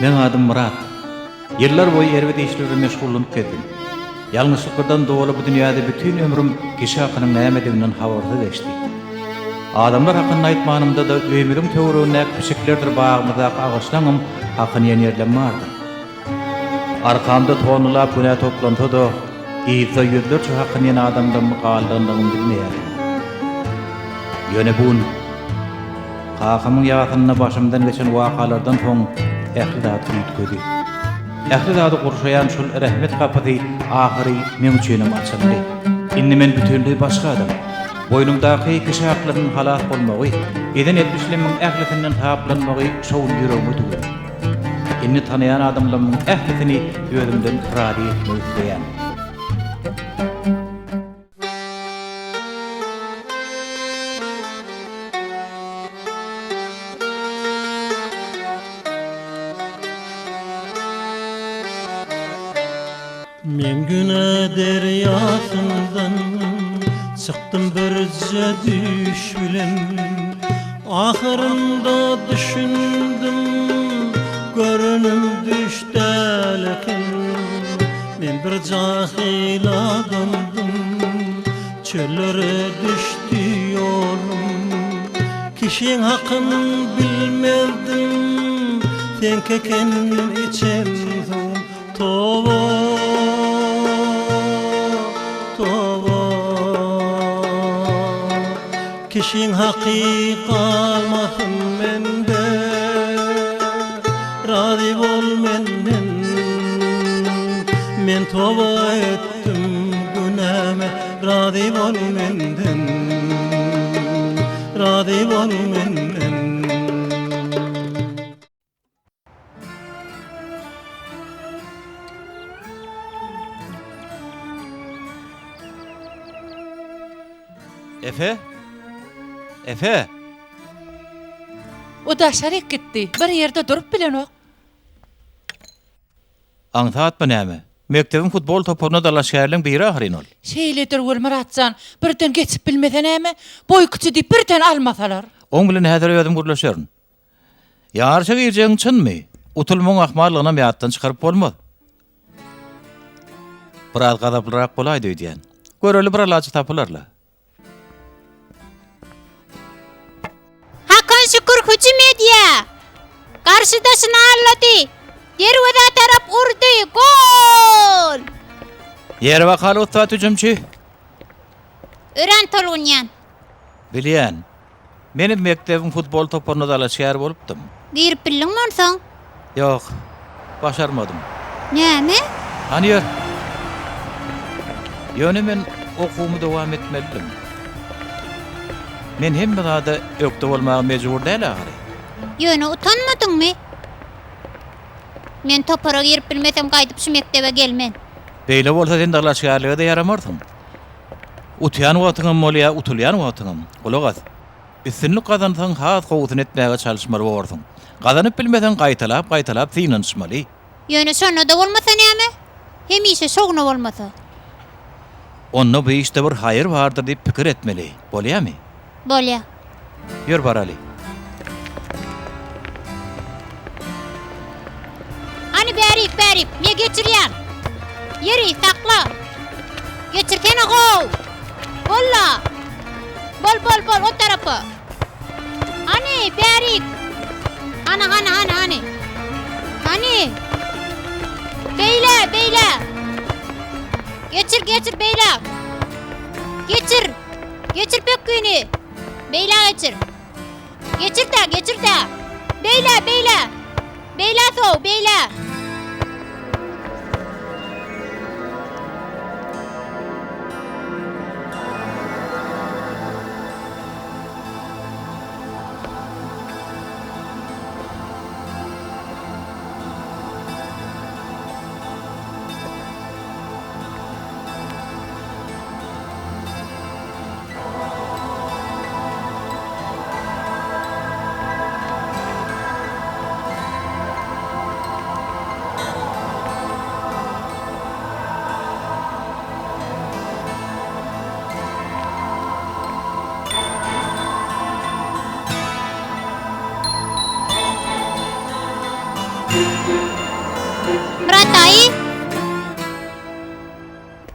Meň adym Myrat. Ýyllar boýy erbet işler bilen meşgullanyp gezdim. Ýalňyşlyklardan doly bu dünýäde bütin ömrüm kişi hakynyň nämediginden habarsyz geçdi. Adamlar hakynda aýtmanymda-da öýümiziň töweregindäki pişiklerdir bagymyzdaky agaçlaňam hakyny iýen ýerlem bardyr. Arkamda tonnalap günä toplansa-da, yzda ýüzlerçe hakyny iýen adamdan galdandygymy bilmeýärdim. Ýöne bu gün Kakamyň ýasynda başymdan geçen wakalardan soň ähli zat üýtgedi. Ähli zady gurşaýan şol rehmet gapysy ahyry meň üçinem açyldy. Indi men bütinleý başga adam. Boýnumdaky kişi haklarynyň halas bolmagy, eden etmişlerimiň ählisinden saplanmagy şo gün ýüregime düwdüm. Indi tanaýan adamlarymyň ählisini özümden razy etmek isleýän. Men güne derýasyndan çykdym birje düýş bilen Ahyrynda düşündim görenim düýş däl eken Men bir jahyl adamdym, çöllere düşdi ýolum. Kişiň hakyn bilmezdim, seňki eken içen suwum. Toba, toba, kişiň haky galmasyn mende. Razy bol menden Men toba etdim günäme Razy bol menden Razy bol menden. Efe? Efe? O daşaryk gitdi. Bir ýerde durup bilenok. Aňsatmy näme? Mekdebiň futbol toparyna dalaşgärleň biri ahyryn ol. Şeýledir weli Myrat jan, birden geçip bilmese näme? Boýy kiçi diýip birden almasalar. Oň bilen häzir özüm gürleşerin. Ýaryşa girjegiň çynmy? Utulmagyň ahmallygynam ýatdan çykaryp bolmaz. Biraz gazaplyrak bolaýdy öýdýän. Göreli bir alajy tapylar-la. Hakan Şükür hüjüm edýär. Garşydaşyny aldady. Derwezä tarap urdy. Gol! Ýeri bakaly ussat hüjümçi. Örän tolgunýan. Bilýän. Menem mekdebiň futbol toparyna dalaşgär bolupdym. Girip bildiňmi onsoň? Ýok, başarmadym. Näme? Hany ýör. Ýöne men okuwymy dowam etmelidim. Men hemme zada ökde bolmaga mejbur däl ahyry. Ýöne utanmadyňmy? Men topara girip bilmesem gaýdyp şu mekdebe gelmen. Beýle bolsa sen dalaşgärlige-de ýaramarsyň. Utýan wagtyňam bolýar, utulýan wagtyňam. Gulak as. Üstünlik gazansaň, has gowusyny etmäge çalyşmaly borsuň. Gazanyp bilmeseň, gaýtalap-gaýtalap synanyşmaly. Ýöne şonda-da bolmasa näme? Hemişe şowuna bolmasa. Onda bu işde bir haýyr bardyr diýip pikir etmeli. Bolýamy? Bolýa. Ýör baraly. Hany bärik, bärik, men geçirýän. Ýeri, sakla. Geçirsene how. Walla. Bol, bol, bol, o tarapa. Hany, bärik. Hany, hany, hany, hany. Hany. Beýle, beýle. Geçir, geçir, beýle. Geçir. Geçir pökgini. Beýle geçir. Geçir-dä, geçir-dä. Beýle, beýle. Beýle sow, beýle.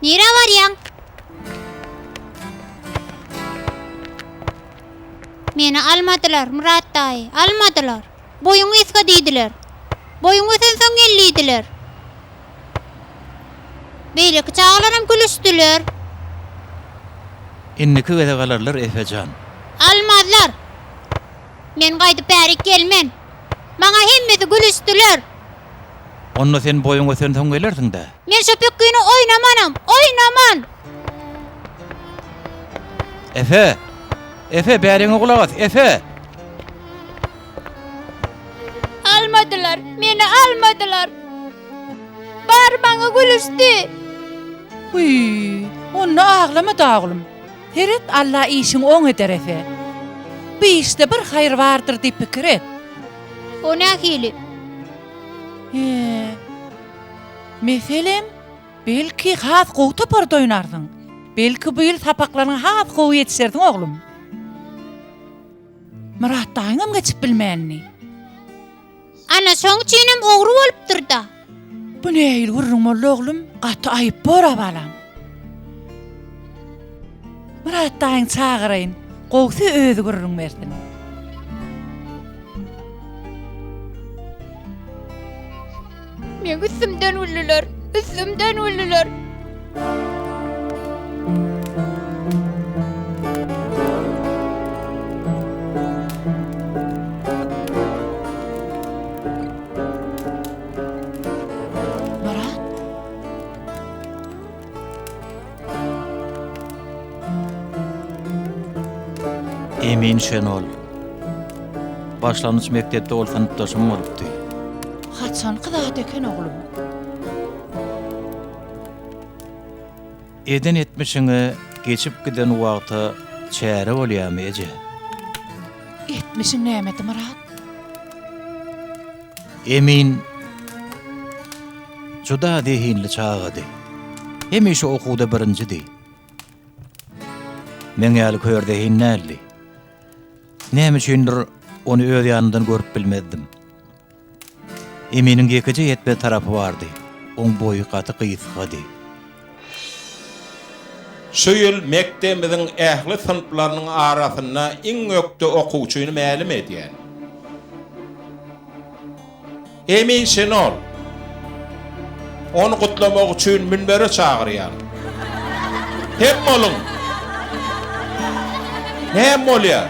Nirä barýaň? Meni almadylar, Myrat daýy, almadylar. Boýuň gysga diýdiler. Boýuň ösensoň gel diýdiler. Beýleki çagalaram gülüşdiler. Indiki gezek alarlar, Efe jan. Almazlar. Men gaýdyp bärik gelmen. Maňa hemmesi gülüşdiler. Onda sen boýuň ösensoň gelersiň-dä. Men şo pökgini oýnamanam, oýnaman! Efe! Efe, bäriňe gulak as, Efe! Almadylar, meni almadylar. Bary maňa gülüşdi. Wiý, onda aglama-da oglum. Seret, Alla işiňi oň eder, Efe. Bu işde bir haýyr bardyr diýip pikir et. O nähili? He. Meselem, belki has gowy toparda oýnarsyň. Belki bu ýyl sapaklaryňa has gowy ýetişersiň, oglum. Myrat daýyňam geçip bilmändi. Ana, şoň üçinem ogry bolupdyr-da. Bu nähili gürrüň boldy, oglum? Gaty aýyp bor-a, balam. Myrat daýyňy çagyraýyn, gowusy özi gürrüň bersin. Meň üstümden güldüler, üstümden güldüler. Myrat. Emin Şenol. Başlangyç mekdepde ol synpdaşym bolupdy. Haçanky zat eken oglum? Eden etmişiňe geçip giden wagta çäre bolýamy eje? Etmişiň nämedi Myrat? Emin juda zehinli çagady. Hemişe okuwda birinjidi. Meň ýaly kör zehin däldi. Näme üçindir ony öz ýanymdan görüp bilmezdim. Eminiň ýekeje ýetmez tarapy bardy, oň boýy gaty gysgady. Şu ýyl mekdebimiziň ähli synplarynyň arasynda iň ökde okuwçyny mälim edýän. Emin Şenol. Ony gutlamak üçin münbere çagyrýan. Hem boluň! Näme bolýar?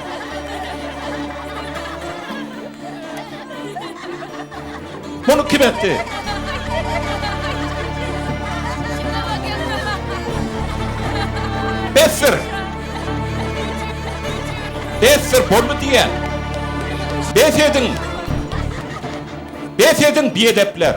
Muny kim etdi? Besdir! Besdir, boldy diýýän. Bes ediň! Bes ediň, biedepler!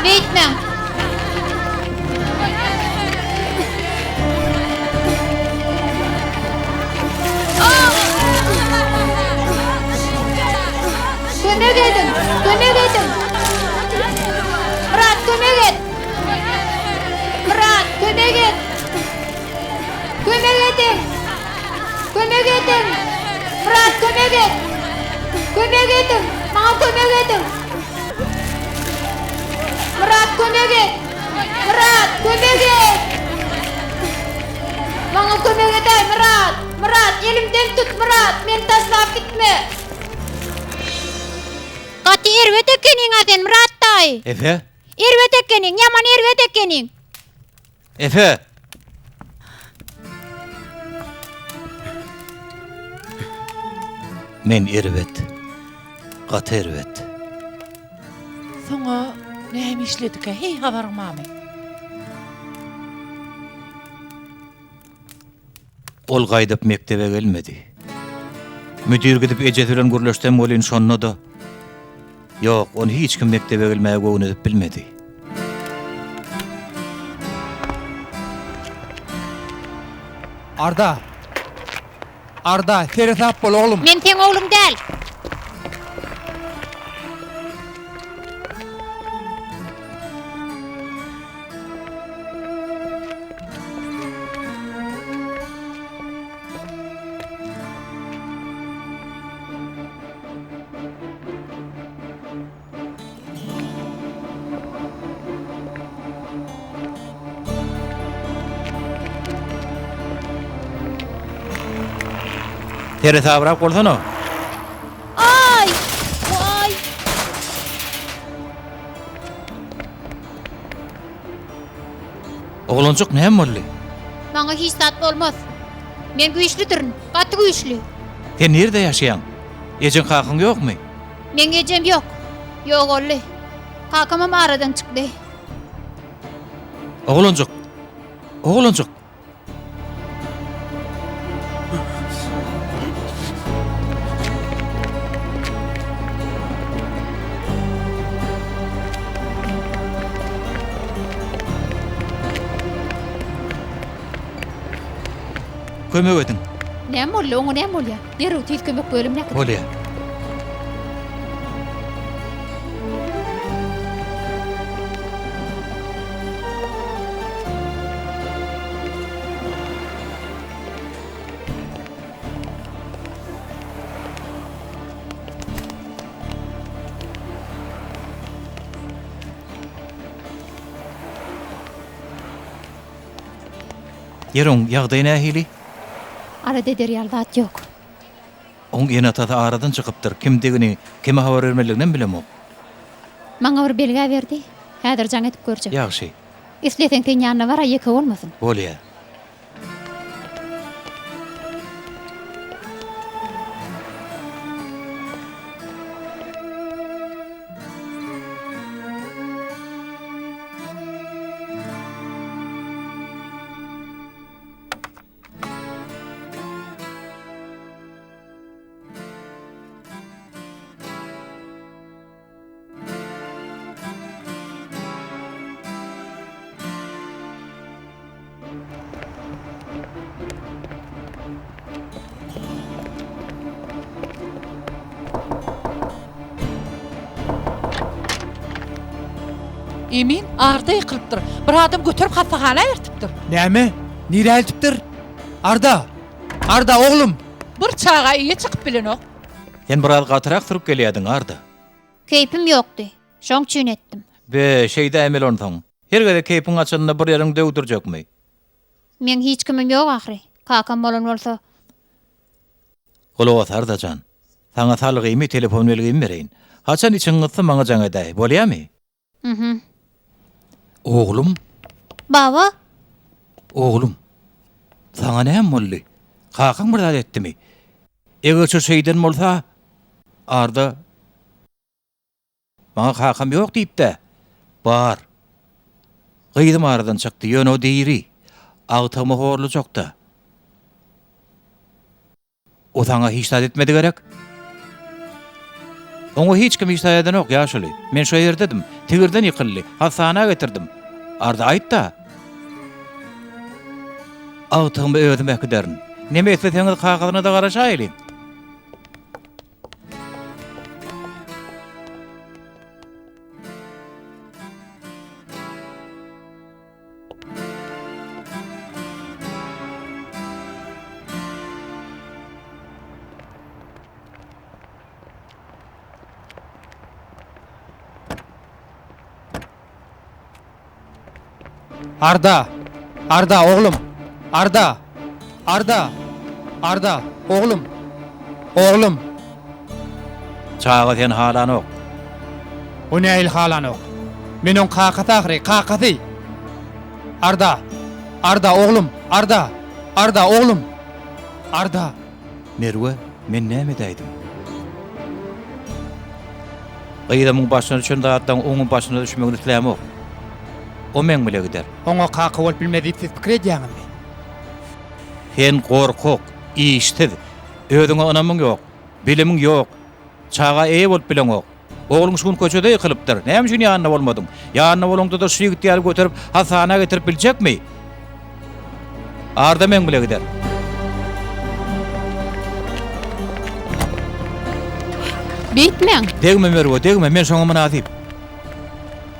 Beýtmäň! Kömek ediň! Kömek ediň! Myrat kömek et! Myrat kömek et! Kömek ediň! Kömek ediň! Myrat kömek et! Kömek ediň! Maňa kömek ediň! Myrat kömek et! Myrat kömek et! Maňa kömek edäý Myrat! Myrat elimden tut Myrat! Meni taşlap gitme! Gaty erbet ekeniň-a sen, Myrat daýy. Efe? Erbet ekeniň, ýaman erbet ekeniň. Efe! Men erbet. Gaty erbet. Soňa näme işledikä, heý habaryň barmy? Ol gaýdyp mekdebe gelmedi. Müdir gidip ejesi bilen gürleşdem welin şonda-da, Ýok, ony hiç kim mekdebe gelmäge göwnedip bilmedi. Arda! Arda, seresap bol, oglum! Men seň ogluň däl! Seresabrak bolsana. Aý! Waý! Oglanjyk näme boldy? Maňa hiç zat bolmaz. Men güýçlüdirin, gaty güýçli. Sen nirde ýaşaýaň? Ejeň kakaň ýokmy? Meň ejem ýok. Ýogaldy. Kakamam aradan çykdy. Oglanjyk! Oglanjyk! Kömek ediň. Näme boldy? Oňa näme bolýar? Derrew tiz kömek bölümine äkit. Bolýar. Ýeri oň ýagdaýy nähili? Alada eder ýaly zat ýok. Oň ene-atasy aradan çykypdyr. Kimdigini, kime habar bermelidiginem bilemok. Maňa bir belgä berdi. Häzir jaň edip görjek. Ýagşy. Isleseň sen ýanyna baraý ýeke bolmasyn. Bolýa. Emin Arda ýykylypdyr. Bir adam göterip hassahana eltipdir. Näme? Nirä eltipdir? Arda! Arda, oglum! Bir çaga eýe çykyp bilenok. Sen biraz gatyrak sürüp gelýädiň, Arda. Keýpim ýokdy. Şoň üçin etdim. Be, şeýdäýmeli onsoň. Her gezek keýpiň gaçanda bir ýeriňi döwdürjekmi? Meň hiç kimim ýok ahyry. Kakam bolan bolsa. Gulak as, Arda jan. Saňa salgymy, telefon belgimi bereýin. Haçan içiň gyssa maňa jaň edäý, bolýamy? Mhm. Oglum? Baba? Oglum, saňa näme boldy? Kakaň bir zat etdimi? Eger şu şeýden bolsa, Arda, maňa kakam ýok diýip-dä. Bar. Gyzym aradan çykdy, ýöne o diri. Agtygymy horlajak-da. O saňa hiç zat etmedi gerek? Oňa hiç kim hiç zat edenok, ýaşuly. Men şo ýerdedim. Tigirden ýykyldy. Hassana getirdim. Arda aýt-da. Agtygymy özüm äkiderin. Neme isleseňiz kakasyna-da garaşaýylyň. Arda! Arda, oglum! Arda! Arda! Arda, oglum! Oglum! Çaga seni halanok. O nähili halanok? Men oň kakasy ahyry, kakasy! Arda! Arda, oglum! Arda! Arda, oglum! Arda! Merwe, men näme edäýdim? Gyzymyň başyna düşen zatlaryň oňam başyna düşmegini islämok. O meň bile gider. Oňa kaka bolup bilmez diýip siz pikir edýäňizmi? Sen gorkak, işsiz, özüňe ynamyň ýok, bilimiň ýok, çaga eýe bolup bileňok. Ogluň şu gün köçede ýykylypdyr. Näme üçin ýanynda bolmadyň? Ýanynda bolaňda-da şu ýigit ýaly göterip hassahana getirip biljekmi? Arda meň bile gider. Beýtmäň! Degme Merwe, degme, men şoňa mynasyp.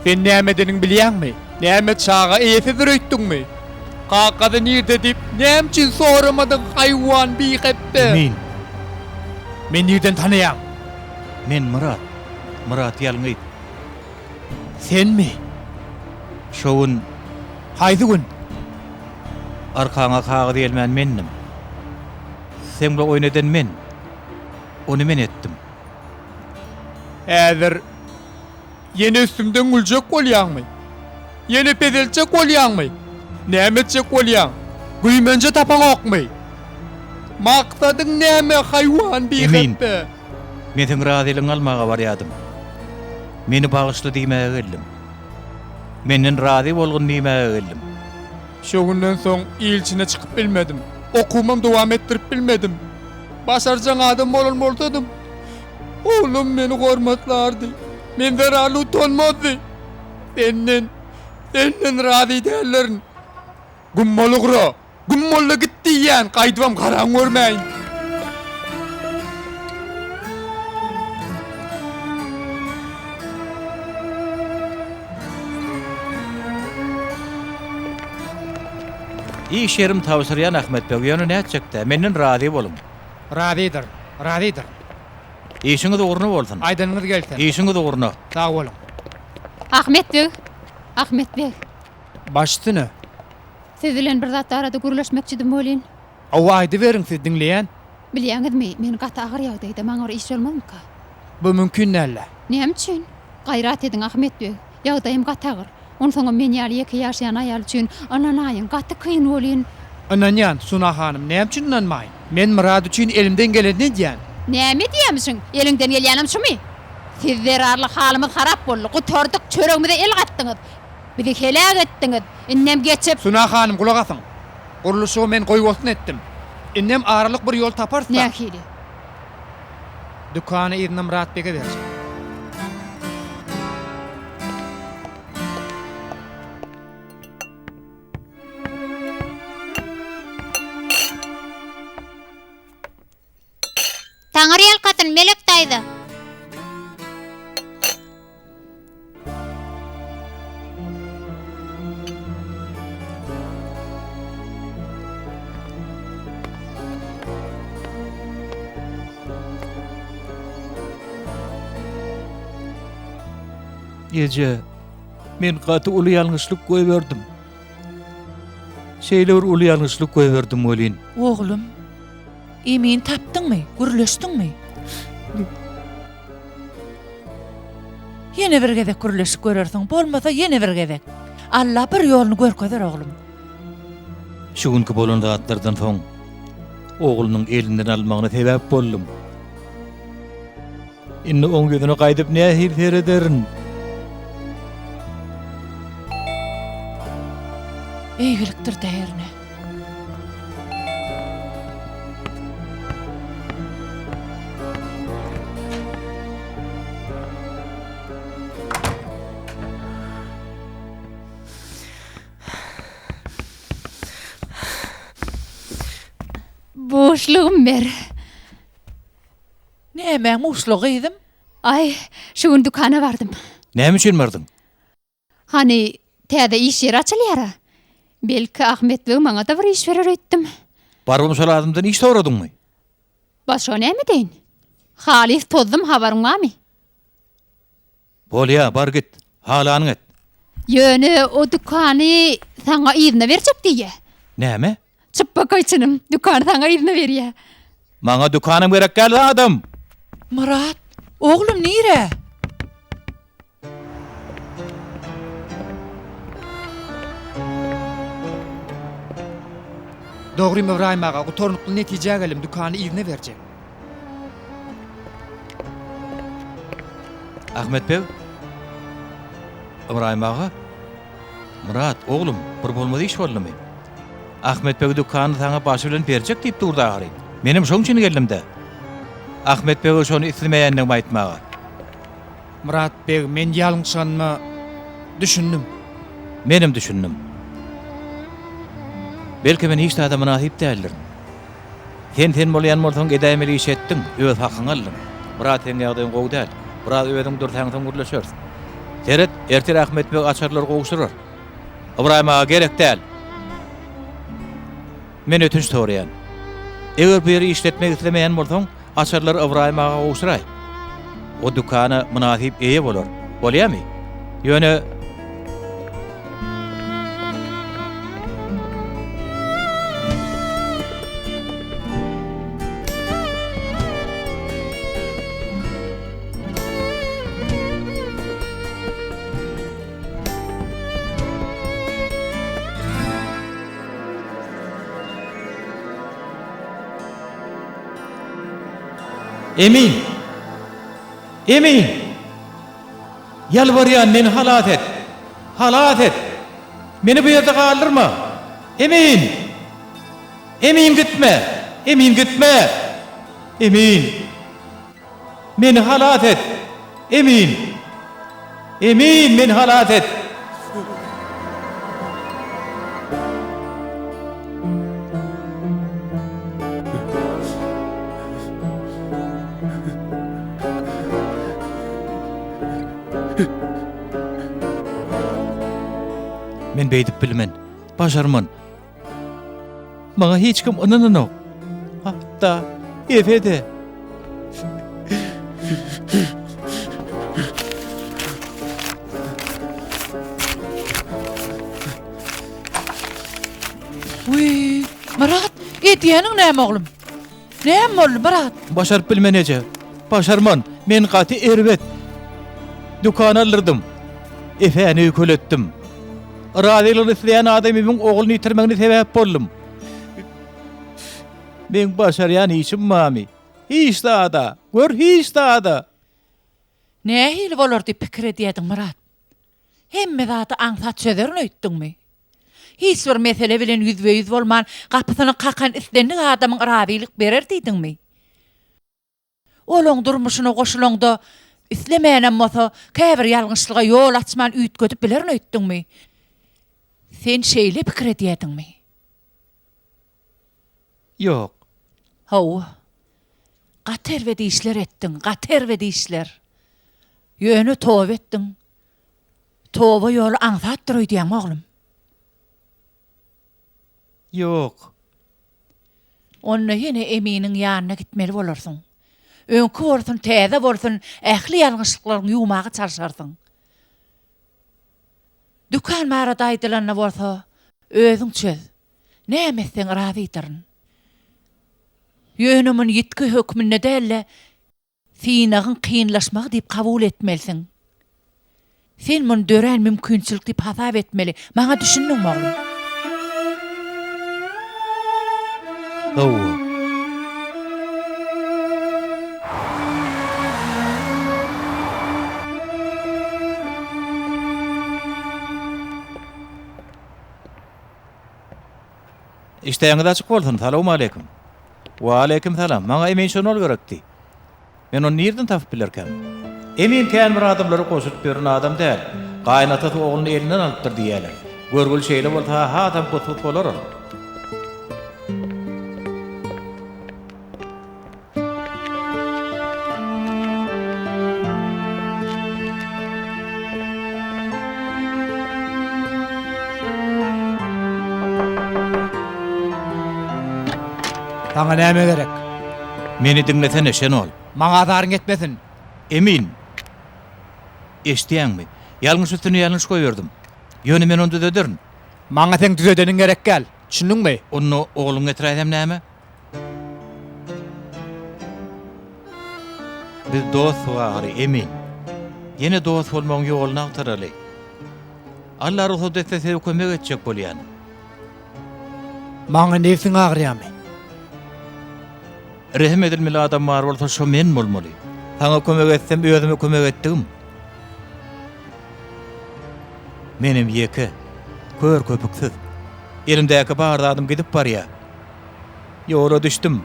Sen näme edeniňi bilýäňmi? Näme çaga eýesizdir öýtdüňmi? Kakasy nirde diýip näme üçin soramadyň haýwan bihepbe? Emin. Meni nirden tanaýaň? Men Myrat. Myrat ýalňyz. Senmi? Şo gün. Haýsy gün? Arkaňa kagyz ýelmän mendim. Seň bilen oýun eden men. Ony men etdim. Häzir ýene üstümden güljek bolýaňmy? Ýene peseltjek bolýaňmy? Näme etjek bolýaň? Güýmenje tapaňokmy? Maksadyň näme, haýwan Emin, bihepbe? men seň razylygyňy almaga barýadym. Meni bagyşla diýmäge geldim. Menden razy bolgun diýmäge geldim. Şo günden soň il içine çykyp bilmedim. Okuwymam dowam etdirip bilmedim. Başarjaň adam bolan bolsadym, oglum meni hormatlardy. Men zerarly utanmazdy. Senden, senden razy däldirin. Güm bol ugra! Güm bol-da git diýýän, gaýdybam garaň görmäýin. Iş ýerim tabşyrýan Ahmet beg, ýöne nätjek-dä, menden razy boluň. Razydyr, razydyr. Işiňiz ugruna bolsun. Aýdanyňyz gelsin. Işiňiz ugruna. Sag boluň. Ahmet beg, Ahmet beg. Baş üstüne. Siz bilen bir zat barada gürleşmekçidim welin. Hawa, aýdyberiň, sizi diňleýän. Bilýäňizmi, men gaty agyr ýagdaýda, maňa bir iş bolmazmyka? Bu mümkin däl-le. Näme üçin? Gaýrat ediň, Ahmet beg. Ýagdaýym gaty agyr. Onsoňam men ýaly ýeke ýaşaýan aýal üçin, ynanaýyň, gaty kyn welin. Ynanýan, Suna hanym, näme üçin ynanmaýyn? Men Myrat üçin elimden gelenini edýän. Näme edýämişiň? Eliňden gelýänem şumy? Siz zerarly halymyz harap boldy. Gutardyk, çöregimize el gatdyňyz. Bizi heläk etdiňiz. Indem geçip. Suna hanym, gulak asyň. Gurluşygy men goýbolsun etdim. Indem aralyk bir ýol taparys-da. Nähili? Dükany yzyna Myrat bege berjek. Taňry ýalkasyn, Melek daýza! Eje, men gaty uly ýalňyşlyk goýberdim. Şeýle bir uly ýalňyşlyk goýberdim welin. Oglum, Emini tapdyňmy? Gürleşdiňmi? Ýene bir gezek gürleşip görersiň, bolmasa ýene bir gezek. Alla bir ýoluny görkezer oglum. Şu günki bolan zatlardan soň oglunyň elinden almagyna sebäp boldum. Indi oň ýüzüne gaýdyp nähili serederin? Eýgilikdir-dä hernä. Buşlugym ber. Nämäň muşlugy gyzym? Aý, şu gün dükana bardym. Näme üçin bardyň? Hany, täze iş ýeri açylýar-a. Belki, Ahmet beg maňa-da bir iş berer öýtdüm. Barybam şol adamdan iş soradyňmy? Başga näme edeýin? Halys tozdum, habaryň barmy? Bolýa, bar git, halanyňy et. Ýöne o dükany saňa yzyna berjek diýýä. Näme? Çypbakaý çynym, dükany saňa yzyna berýä. Maňa dükanam gerek däl zadam! Myrat, oglum nirä? Dogrym Ybraýym aga, gutarnykly netijä geldim, dükany yzyna berjek. Ahmet beg? Ybraýym aga? Myrat, oglum, bir bolmaz iş boldumy? Ahmet beg dükany saňa başy bilen berjek diýip durdy ahyry. Menem şoň üçin geldim-dä. Ahmet bege şony islemeýändigimi aýtmaga. Myrat beg, men ýalňyşanyma düşündim. Menem düşündim. Belki men hiç zada mynasyp däldirin. Sen sen bolýan bolsaň edäýmeli işi etdiň, öz hakyňy aldyň. Myrat seň ýagdaýyň gowy däl. Biraz özüň dürsäň soň gürleşeris. Seret, ertir Ahmet beg açarlary gowşurar. Ybraýym aga gerek däl. Men ötünç soraýan. Eger bu ýeri işletmek islemeýän bolsaň, açarlary Ybraýym aga gowşuraý. O dükana mynasyp eýe bolar. Bolýamy? Ýöne. Emin! Emin! Ýalbarýan, meni halas et! Halas et! Meni bu ýerde galdyrma! Emin! Emin gitme! Emin gitme! Emin! Meni halas et! Emin! Emin, meni halas et! Men beýdip bilmen. Başarman. Maňa hiç kim ynananok. Hatda Efe-de. Wiý, Myrat, edýäniň näme oglum? Näme boldy, Myrat? Başaryp bilmen eje. Başarman. Men gaty erbet. Dükan aldyrdym. Efäni öýkeletdim. Razylygyny isleýän adamymyň ogluny ýitirmegine sebäp boldum. Meň başarýan işim barmy? Hiç zada! Gör, hiç zada! Nähili bolar diýip pikir edýärdiň, Myrat? Hemme zady aňsat çözerin öýtdüňmi? Hiç bir mesele bilen ýüzbe-ýüz bolman, gapysyny kakan islendik adamyň razylyk berer diýdiňmi? Olaň durmuşyna goşulaňda, islemänem bolsa, käbir ýalňyşlyga ýol açman üýtgedip bilerin öýtdüňmi? Sen şeýle pikir edýärdiňmi? Ýok. Hawa. Gaty erbet işler etdiň, gaty erbet işler. Ýöne toba etdiň. Toba ýoly aňsatdyr öýdýäňmi, oglum? Ýok. Onda ýene Eminiň ýanyna gitmeli bolarsyň. Öňki bolsun, täze bolsun, ähli ýalňyşlyklaryňy ýuwmaga çalşarsyň. Dükan barada aýdylanda bolsa, özüň çöz. Näme etseň razydyryn. Ýöne muny ýitgi hökmünde däl-de, Synagyň kynlaşmagy diýip kabul etmelisiň. Sen muny dörän mümkinçilik diýip hasap etmeli. Maňa düşündiňmi, oglum? Hawa. Işdäňiz açyk bolsun, salowmaleýkim. Waleýkim salam. Maňa Emin Şonol gerekdi. Men ony nirden tapyp bilerkäm? Emin kän bir adamlary goşulyp ýören adam däl. Gaýynatasy ogluny elinden alypdyr diýýäler. Görgüli şeýle bolsa-ha hasam gyt-gyt bolar ol. Saňa näme gerek? Meni diňlesene, Şenol. Maňa azaryň ýetmesin. Emin! Eşidýäňmi? Ýalňyş üstüne ýalňyş goýberdim. Ýöne men ony düzederin. Maňa seň düzedeniň gerek däl. Düşündiňmi? Onda ogluňy getiräýsem näme? Biz dostuk ahyry, Emin. Ýene dost bolmagyň ýoluny agtaraly. Alla rugsat etse size kömek etjek bolýan. Maňa nebsiň agyrýamy? Rehim edilmeli adam bar bolsa şo men bolmaly. Saňa kömek etsem özüme kömek etdigim. Menem ýeke, kör köpüksiz. Elimdäki bar zadym gidip barýa. Ýola düşdüm.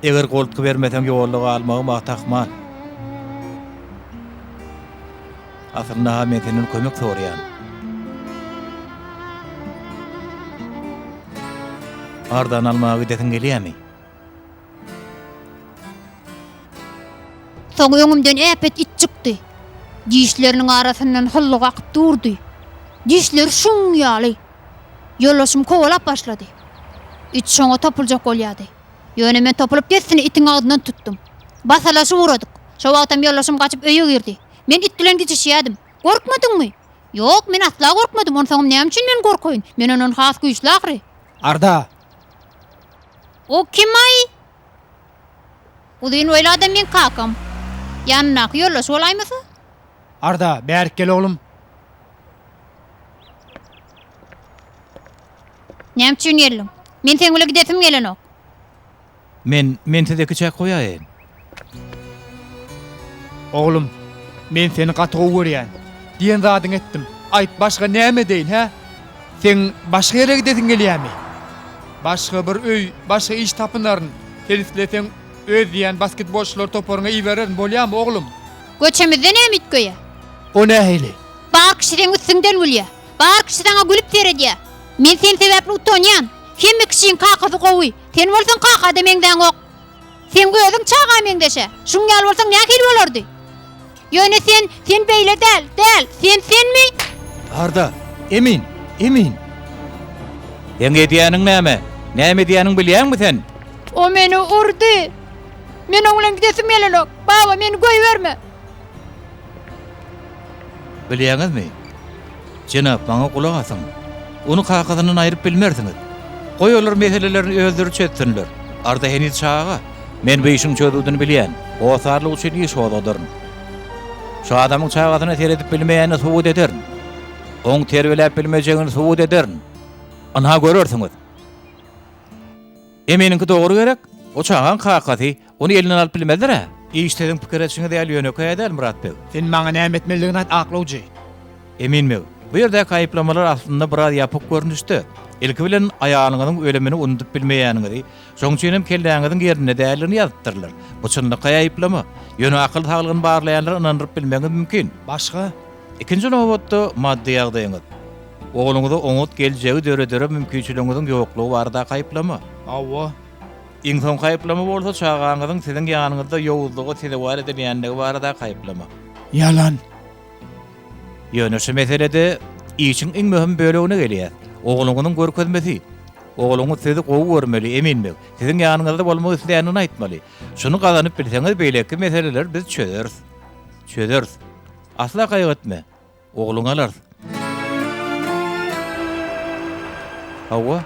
Eger goltgy bermeseň ýolda galmagym ahmal. Aslynda-ha men senden kömek soraýan. Arzany almaga gidesiň gelýämi? Soň öňümden äpet it çykdy. Dişleriniň arasyndan hyllyk akyp durdy. Dişleri şuň ýaly. Ýoldaşym kowalap başlady. It şoňa topuljak bolýardy. Ýöne men topulyp dessine itiň agzyndan tutdum. Basalaşyp ugradyk. Şo wagtam ýoldaşym gaçyp öýe girdi. Men it bilen gijişýärdim. Gorkmadyňmy? Ýok, men asla gorkmadym. Onsoňam näme üçin men gorkaýyn? Men ondan has güýçli ahyry. Arda! O kim-aý? Uzyn boýly adam meň kakam. Ýanyndaky ýoldaşy bolaýmasa? Arda, bärik gel oglum. Näme üçin geldiň? Men seň bile gidesim gelenok. Men, men size kiçäk goýaýyn. Oglum, men seni gaty gowy görýän. Diýen zadyňy etdim. Aýt, başga näme edeýin, hä? Seň başga ýere gidesiň gelýämi? Başga bir öý, başga iş tapynaryn. Sen isleseň, öz diýýän basketbolçylar toparyňa ibererin, bolýamy, oglum? Göçemizde näme üýtgeýä? O nähili? Bar kişi seň üstüňden gülýä. Bar kişi saňa gülüp seredýä. Men sen sebäpli utanýan. Hemme kişiň kakasy gowy. Sen bolsaň kaka-da meňzäňok. Seň özüň çaga meňzeş-ä. Şuň ýaly bolsaň nähili bolardy? Ýöne sen, sen beýle däl, däl. Sen senmi? Arda, Emin, Emin. Seň edýäniň näme? Näme edýäniňi bilýäňmi sen? O meni urdy. Men oň bilen gidesim gelenok. Baba, meni goýberme. Bilýäňizmi? Jenap, maňa gulak asyň. Ony kakasyndan aýryp bilmersiňiz. Goý olar meselelerini özleri çözsünler. Arda heniz çaga. Men bu işiň çözgüdini bilýän. Hossarlyk üçin iş gozgadaryn. Şu adamyň çagasyna seredip bilmeýänini subut ederin. Oň terbiýeläp bilmejegini subut ederin. Ynha görersiňiz. Eminiňki dogry gerek? O çagaň kakasy, ony elinden alyp bilmezler-ä. Iş siziň pikir etşiňiz ýaly ýönekeý-ä däl, Myrat beg. Sen maňa näme etmelidigini aýt, aklawjy. Emin beg, bu ýerdäki aýyplamalar aslynda biraz ýapyk görnüşde. Ilki bilen aýalyňyzyň ölümini unudyp bilmeýäniňizi, şoň üçin hem kelläňiziň ýerinde däldigini ýazypdyrlar. Bu çynlakaý aýyplama. Ýöne akyl saglygyny barlaýanlary ynandyryp bilmegiňiz mümkin. Başga? Ikinji nobatda maddy ýagdaýyňyz. Ogluňyza oňat geljegi döredere mümkinçiligiňiziň ýoklugy baradaky aýyplama. Hawa. Iň soňky aýyplama bolsa çagaňyzyň siziň ýanyňyzda ýowuzlyga sezewar edilýändigi baradaky aýyplama. Ýalan. Ýöne şu meselede işiň iň möhüm bölegine gelýäs. Ogluňyzyň görkezmesi. Ogluňyz sizi gowy görmeli, Emin beg. Siziň ýanyňyzda bolmak isleýändigini aýtmaly. Şuny gazanyp bilseňiz beýleki meseleleri biz çözeris. Çözeris. Asla gaýgy etme. Ogluňy alarys. Hawa.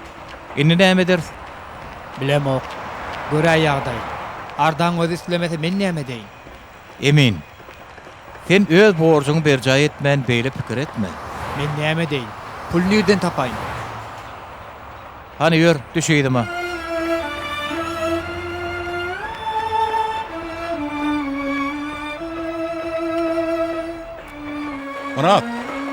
Indi näme ederis? Bilemok. Göräý ýagdaý. Ardaň özi islemese men näme edeýin? Emin. Sen öz borjuňy berjaý etmän beýle pikir etme. Men näme edeýin? Pul nirden tapaýyn? Hany ýör, düş yzyma. Myrat,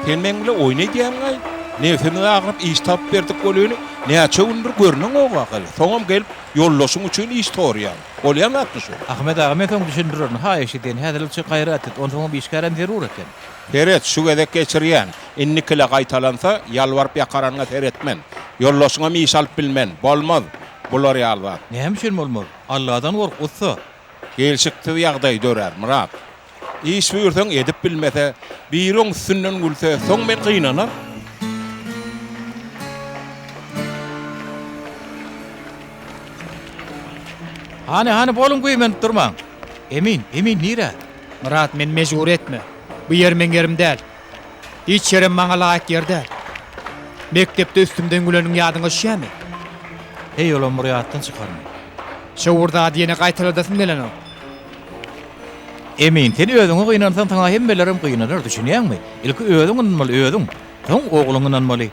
sen meň bile oýun edýäňmi-aý? Nebsimiz agyryp iş tapyp berdik welin, näçe gündür görneňok ahyry. Soňam gelip, ýoldaşyň üçin iş soraýaň. Bolýan zatmy şu? Ahmet aga, men soň düşündirerin. Haýyş edýän, häzirlikçe gaýrat et. Onsoňam işgärem zerur eken. Seret, şu gezek geçirýän. Indikile gaýtalansa, ýalbaryp-ýakaranyňa seretmen. Ýoldaşyňam iş alyp bilmen. Bolmaz, bular ýaly zat. Näme üçin bolmaz? Alladan gork, ussa. Gelşiksiz ýagdaý dörär, Myrat. Iş buýursaň edip bilmese, biri oň üstünden gülse, soň men gynanar. Hany, hany, boluň güýmenip durmaň. Emin, Emin nirä? Myrat, meni mejbur etme. Bu ýer meň ýerim däl. Hiç ýerem maňa laýyk ýer däl. Mekdepde üstümden güleniň ýadyňa düşýämi? Heý, olam bir ýatdan çykarmy? Şo bir zady ýene gaýtaladasym gelenok. Emin, sen özüňe gynansaň, saňa hemmelerem gynanar, düşünýäňmi? Ilki özüň ynanmaly, özüň. Soň ogluň ynanmaly.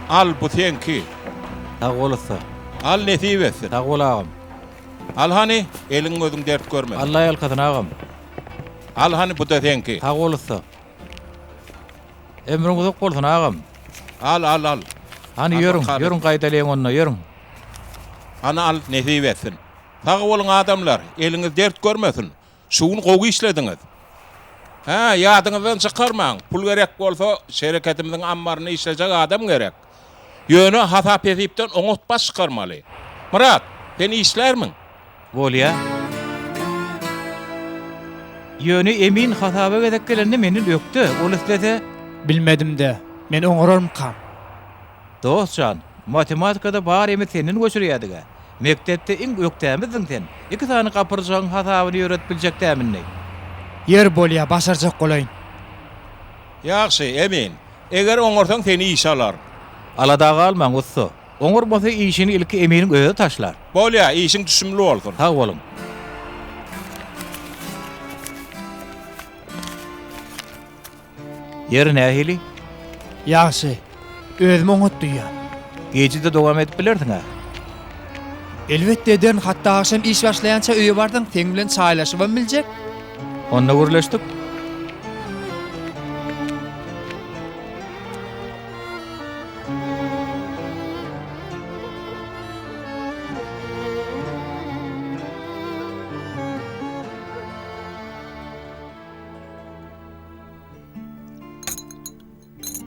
Al, bu seňki. Sag bol ussa. Al, nesip etsin. Sag bol agam. Al hany, eliň gözüň dert görmesin. Alla ýalkasyn agam. Al hany, bu-da seňki. Sag bol ussa. Ömrüň uzak bolsun agam. Al, al, al. Hany ýörüň, ýörüň gaýdalyň onda, ýörüň. Hany al, nesip etsin. Sag boluň adamlar, eliňiz dert görmesin. Şu gün gowy işlediňiz. Hä, ýadyňyzdan çykarmaň, pul gerek bolsa, şereketimiziň ammarynda işlejek adam gerek. Ýöne hasap-hesipden oňat baş çykarmaly. Myrat, sen işlärmiň? Bolýa. Ýöne Emin hasaba gezek gelende menden ökde, ol islese. Bilmedim-de, men oňararmykam? Dost jan, matematikada barymy senden göçürýädig-ä. Mekdepde iň ökdämizdiň sen. Iki sany gapyrjagyň hasabyny ýöredip biljek dämindi. Ýeri bolýa, başarjak bolaýyn. Ýagşy, Emin. Eger oňarsaň seni işe alaryn. Alada galmaň, ussa. Oňarmasa işini ilki Eminiň özi taşlar. Bolýa, işiň düşümli bolsun. Sag boluň. Ýeri nähili? Ýagşy. Özümi oňat duýýan. Gije-de dowam edip bilersiň-ä? Elbetde ederin, hatda agşam iş başlaýança öýe barsaň, seň bilen çaýlaşybam biljek. Onda gürleşdik.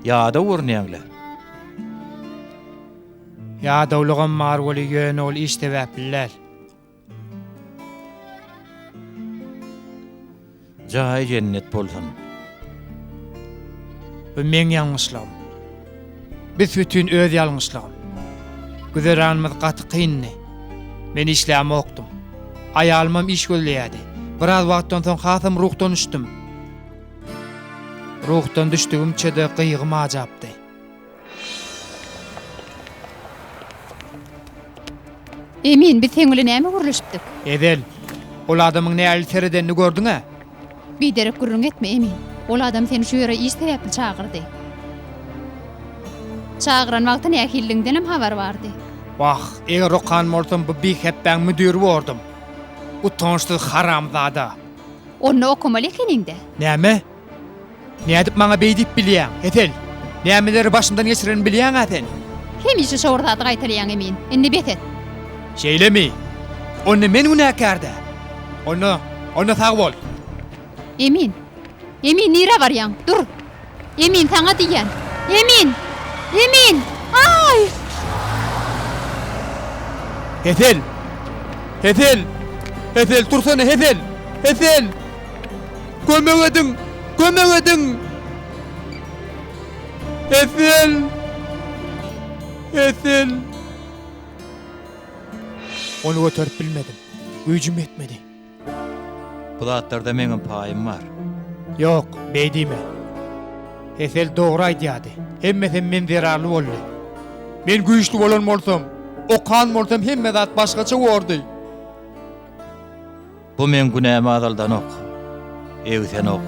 Ýadaw görünýäň-le. Ýadawlygam bar weli, ýöne ol iş sebäpli däl. Jaýy jennet bolsun. Bu meň ýalňyşlygym. Büs-bütin öz ýalňyşlygym. Güzeranymyz gaty kyndy. Men işlämokdym. Aýalymam iş gözleýärdi. Biraz wagtdan soň hasam ruhdan düşdüm. Ruhdan düşdügimçe-de gygym ajapdy. Emin, biz seň bilen näme gürleşipdik? Ezel, ol adamyň nähili seredenini gördüň-ä? Biderek gürrüň etme, Emin. Ol adam seni şu ýere iş sebäpli çagyrdy. Çagyran wagty nähilidigiňdenem habary bardy. Wah, eger okan bolsam bu bihepbäň müdiri bordum. Utançsyz haramzada. Onda okamaly ekeniň-dä. Näme? Nädip maňa beý diýip bilýäň, Hesel? Nämeleri başymdan geçirenimi bilýäň-ä sen? Hemişe şo bir zady gaýtalaýaň, Emin. Indi bes et. Şeýlemi? Onda men günäkär-dä. Onda, onda sag bol. Emin! Emin, nirä barýaň? Dur! Emin, saňa diýýän! Emin! Emin! Aý! Hesel! Hesel! Hesel, tursana, Hesel! Hesel! Kömek ediň! Kömek ediň! Hesel! Hesel! Ony göterip bilmedim. Güýjüm ýetmedi. Bu zatlarda meňem paýym bar. Ýok, beý diýme. Hesel dogry aýdýardy. Hemmesem men zerarly boldy. Men güýçli bolan bolsam, okan bolsam hemme zat başgaça bordy. Bu meň günämi azaldanok, egsenok.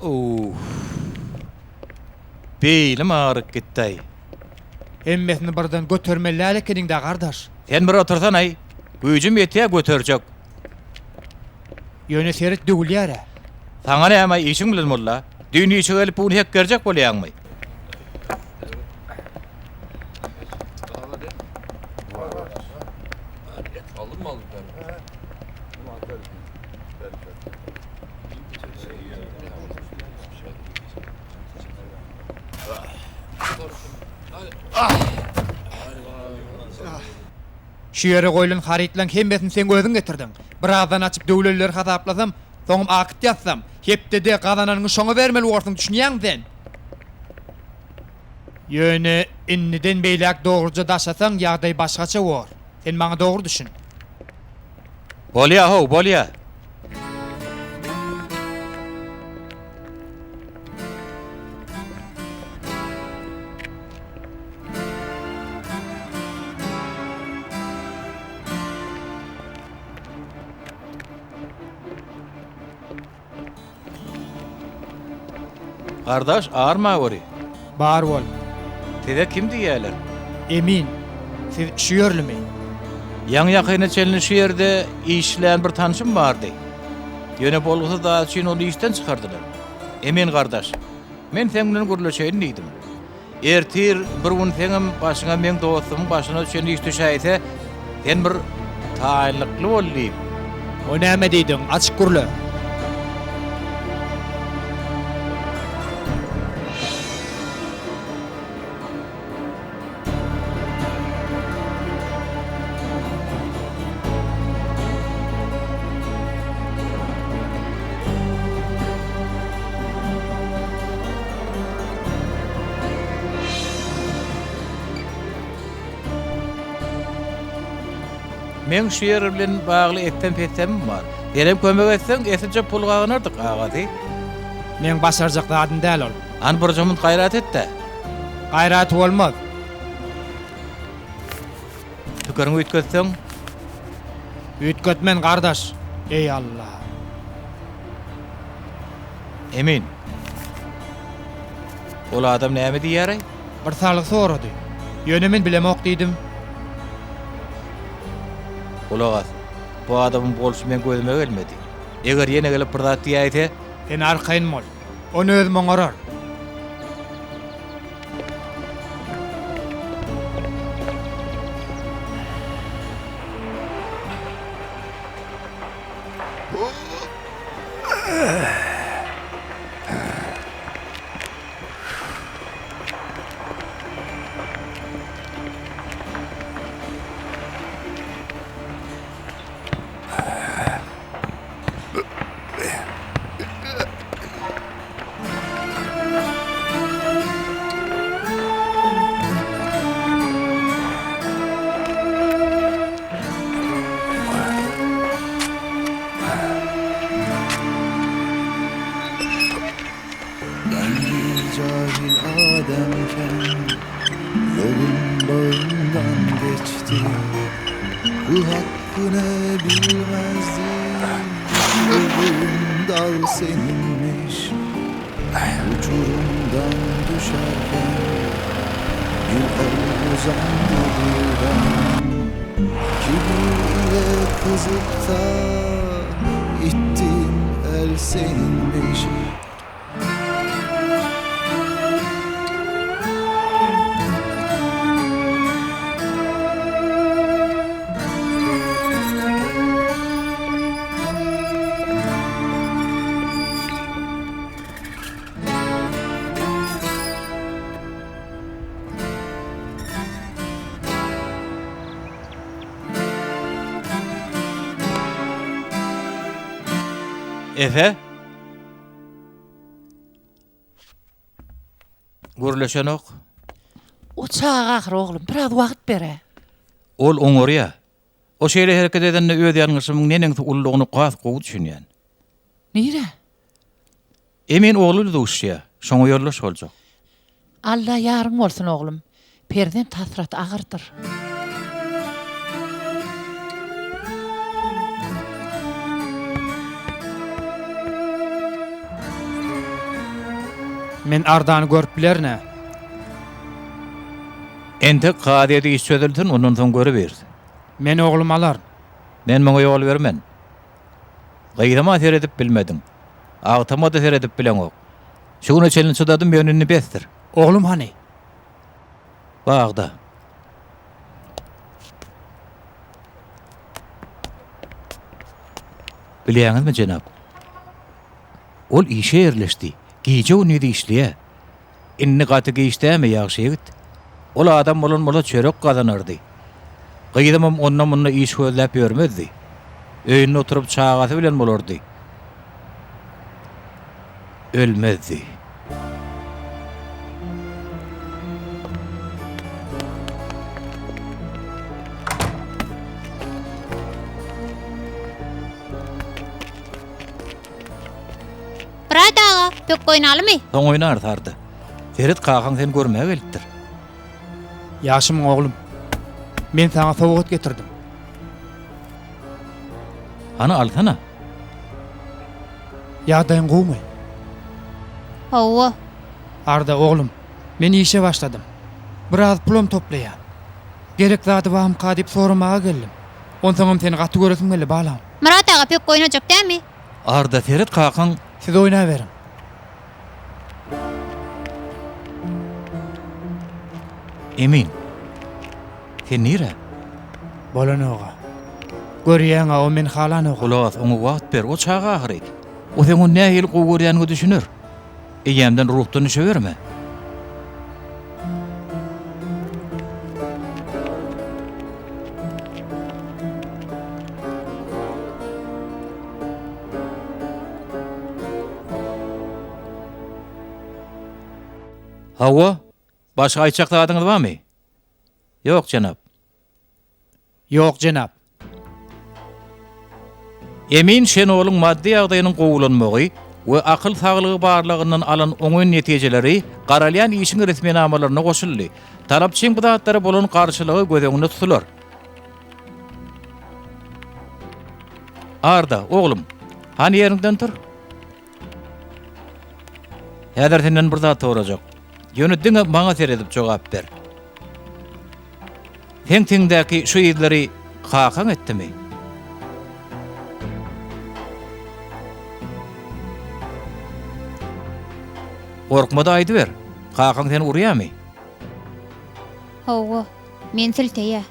Uff. Beýnim agyryp gitdi-aý. Hemmesini birden götermeli däl ekeniň-dä, gardaş. Sen bir otursana-aý. Güýjüm ýetýä göterjek. Ýöne seret döwülýär-ä. Saňa näme işiň bilen molla? Düýn işe gelip bu gün hekgerjek bolýaňmy? Şu ýere goýlan harytlaň hemmesini seň özüň getirdiň. Birazdan açyp döwlenleri hasaplasam, soňam akt ýazsam, hepdede gazananyňy şoňa bermeli borsuň, düşünýäňmi sen? Ýöne indiden beýläk dogruja daşasaň, ýagdaý başgaça bor. Sen maňa dogry düşün. Bolýa how, bolýa. Gardaş, arma göri. Bar bol. Size kim diýýäler? Emin. Siz şu ýerlimi? Ýaňy-ýakyna çenli şu ýerde işlän bir tanşym bardy. Ýöne bolgusyz zat üçin ony işden çykardylar. Emin gardaş, men seň bilen gürleşeýin diýdim. Ertir bir gün seňem başyňa meň dostumyň başyna düşen iş düşäýse, sen bir taýynlykly bol diýip. O näme diýdigiň, açyk gürle. Meň şu ýer bilen bagly etsem-petsemim bar. Senem kömek etseň, eslije pul gazanardyk, agasy. Meň başarjak zadym däl ol. Hany birje munt gaýrat et-dä. Gaýraty bolmaz. Pikiriňi üýtgetseň? Üýtgetmen gardaş. Eý Alla. Emin. Ol adam näme diýýäraý? Bir salgy sorady. Ýöne men bilemok diýdim. Gulak as. Bu adamyň bolşy meň gözüme gelmedi. Eger ýene gelip bir zat diýäýse? Sen arkaýyn bol. Ony özüm oňararyn. Ben bir cahil ademken Yolun bağından geçti Kul hakkını bilmezdim Vurduğum dal seninmiş Uçurumdan düşerken Bir el uzandı birden Kibir ile kızıp da ittiğim el seninmiş Efe? Gürleşenok. O çaga ahyr oglum, biraz wagt ber-ä. Ol oňarýa. O şeýle hereket edende öz ýalňyşymyň neneňsi ululygyny has gowy düşünýän. Nirä? Emin ogly bilen duşuşýa. Şoňa ýoldaş boljak. Alla ýaryň bolsun oglum. Perzent hasraty agyrdyr. Men Ardany görüp bilerin-ä. Entek kazyýet iş çözülsin, ondan soň görübiris. Men oglumy alaryn. Men muňa ýol bermen. Gyzyma seredip bilmediň. Agtama-da seredip bileňok. Şu güne çenli çydadym, ýöne indi besdir. Oglum hany? Bagda. Bilýäňizmi, jenap? Ol işe ýerleşdi. Gije-gündiz işleýär. Indi gaty giç dälmi, ýagşy ýigit? Ol adam bolan bolsa çörek gazanardy. Gyzymam onda-munda iş gözläp ýörmezdi. Öýünde oturyp çagasy bilen bolardy. Ölmezdi. Myrat aga, pökgi oýnalymy? Soň oýnarys, Arda. Seret, kakaň seni görmäge gelipdir. Ýagşymyň oglum. Men saňa sowgat getirdim. Hany alsana. Ýagdaýyň gowumy? Hawa. Arda oglum, men işe başladym. Biraz pulam toplaýan. Gerek zady barmyka diýip soramaga geldim. Onsoňam seni gaty göresim geldi, balam. Myrat aga pökgi oýnajak dämi? Arda seret kakaň. Siz oýnaberiň. Emin. Sen nirä? Bolanoga. Görýäň-ä, o meni halanok. Gulak as, oňa wagt ber, o çaga ahyry. O seň ony nähili gowy görýäniňe düşüner. Eýýämden ruhdan düşeberme. Hawa, başga aýtjak zadyňyz barmy? Ýok, jenap. Ýok, jenap. Emin Şenolyň maddy ýagdaýynyň gowulanmagy we akyl saglygy barlagyndan alan oňyn netijeleri garalýan işiň resminamalaryna goşuldy. Talapçyň bu zatlara bolan garşylygy göz öňünde tutular. Arda, oglum, hany ýeriňden tur. Häzir senden bir zat sorajak. Ýöne diňe maňa seredip jogap ber. Seň teňdäki şu yzlary kakaň etdimi? Gorkma-da aýdyber. Kakaň seni urýamy? Hawa, meni silteýä.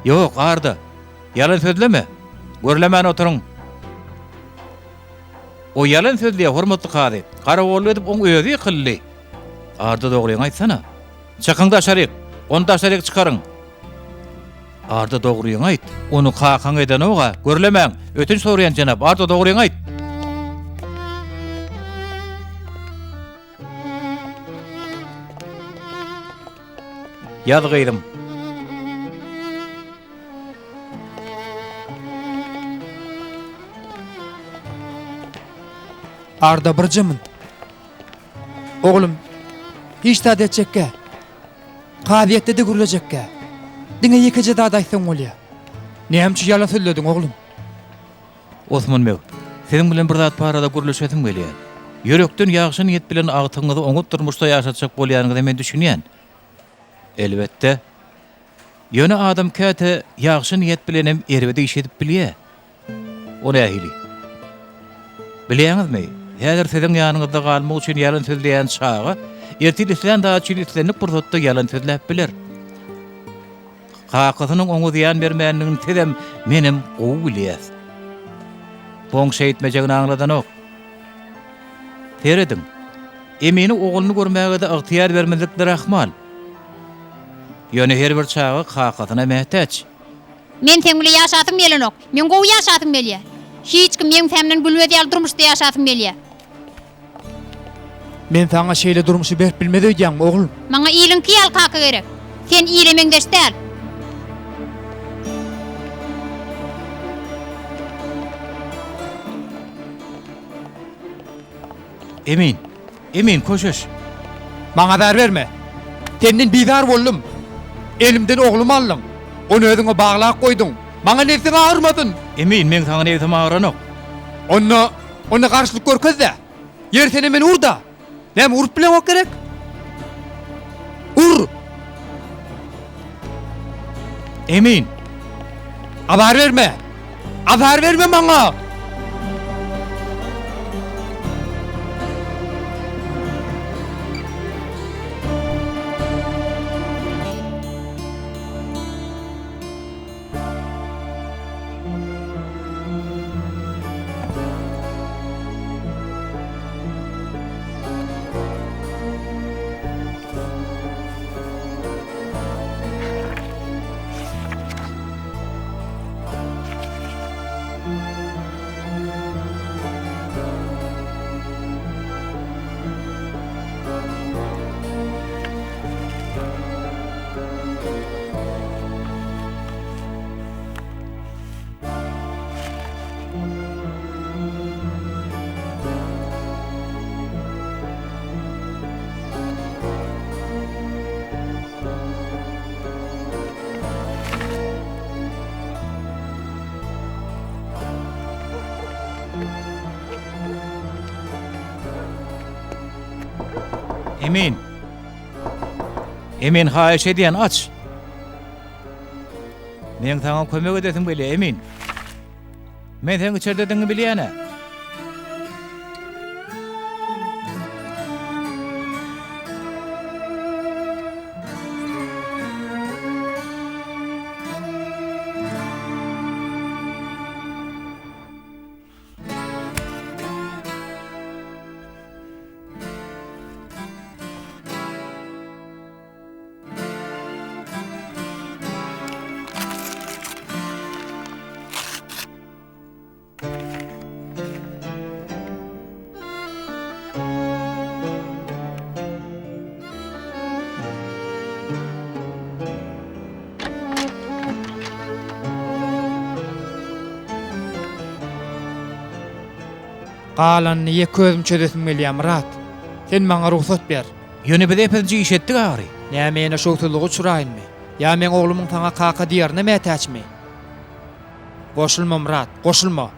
Ýok, Arda. Ýalan sözleme. Gürlemän oturyň. O ýalan sözleýär, hormatly kazy. Garawullyk edip oň özi ýykyldy. Arda dogryňy aýtsana. Çykyň daşaryk. Ony daşaryk çykaryň. Arda dogryňy aýt. Ony kakaň edenog-a. Gürlemäň. Ötünç soraýan jenap. Arda dogryňy aýt. Ýaz gyzym. Arda birje munt. Oglum, hiç zat etjekgä. Kazyýetde-de gürlejekgä. Diňe ýekeje zat aýtsaň bolýa. Näme üçin ýalan sözlediň, oglum? Osman beg, siziň bilen bir zat barada gürleşesim gelýär. Ýürekden ýagşy niýet bilen agtygyňyzy oňat durmuşda ýaşatjak bolýanyňyza men düşünýän. Elbetde. Ýöne adam käte ýagşy niýet bilenem erbet iş edip bilýär. O nähili? Bilýäňizmi, häzir siziň ýanyňyzda galmak üçin ýalan sözleýän çaga, ertir islän zady üçin islendik pursatda ýalan sözläp biler. Kakasynyň oňa zyýan bermändigini sizem, menem gowy bilýäs. Oň şeýtmejegini aňladanok. Serediň, Emine ogluny görmäge-de ygtyýar bermezlikleri ahmal. Ýöne her bir çaga kakasyna mätäç. Men seň bile ýaşasym gelenok. Meň gowy ýaşasym gelýär. Hiç kim ýeňsämden gülmez ýaly durmuşda ýaşasym gelýär. Men saňa şeýle durmuşy berip bilmez öýdýäňmi, oglum? Maňa iliňki ýaly kaka gerek. Sen ile meňzeş däl. Emin! Emin, köşeş! Maňa azar berme! Senden bizar boldum! Elimden oglumy aldyň! Ony özüňe baglap goýduň! Maňa nebsiň agyrmasyn! Emin, meň saňa nebsim agyranok. Onda, onda garşylyk görkez-dä! Ýeri senem meni ur-da! Näme, urup bileňok gerek? Ur! Emin! Azar berme! Azar berme maňa! Emin! Emin, haýyş edýän, aç! Meň saňa kömek edesim gelýär, Emin. Men seň içerdedigiňi bilýän-ä. Galanyny ýeke özüm çözesim gelýär, Myrat. Sen maňa rugsat ber. Ýöne biz epinji iş etdik ahyry. Näme ýene şowsuzlyga uçraýynmy? Ýa meň oglumyň saňa kaka diýerine mätäçmi? Goşulma, Myrat, goşulma.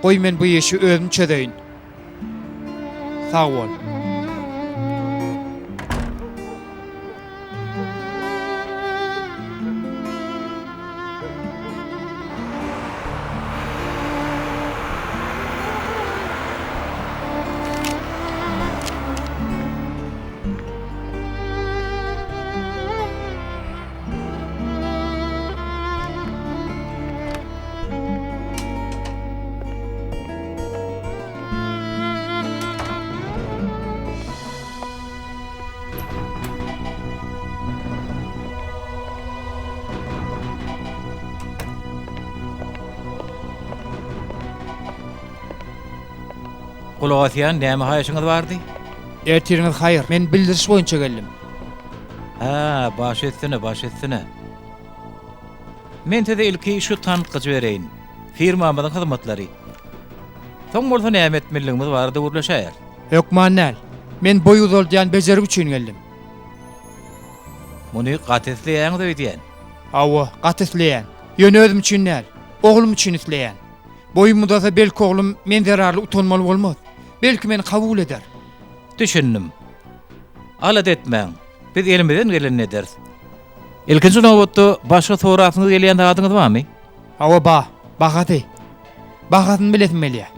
Goý men bu işi özüm çözeýin. Sag bol. Gulak asýan, näme haýyşyňyz bardy? Ertiriňiz haýyr. Men bildiriş boýunça geldim. Hä, baş üstüne, baş üstüne. Men size ilki şu tankyjy bereýin. Firmamyzyň hyzmatlary. Soň bolsa näme etmelidigimiz barada gürleşäýeris. Hökman däl. Men boý uzaldýan bejergi üçin geldim. Muny gaty isleýäňiz öýdýän. Hawa, gaty isleýän. Ýöne özüm üçin däl. Oglum üçin isleýän. Boýum uzasa belki oglum men zerarly utanmaly bolmaz. Belki meni kabul eder. Düşündim. Alada etmäň. Biz elimizden gelenini ederis. Ilkinji nobatda başga sorasyňyz gelýän zadyňyz barmy? Hawa ba, bahasy. Bahasyny bilesim gelýär.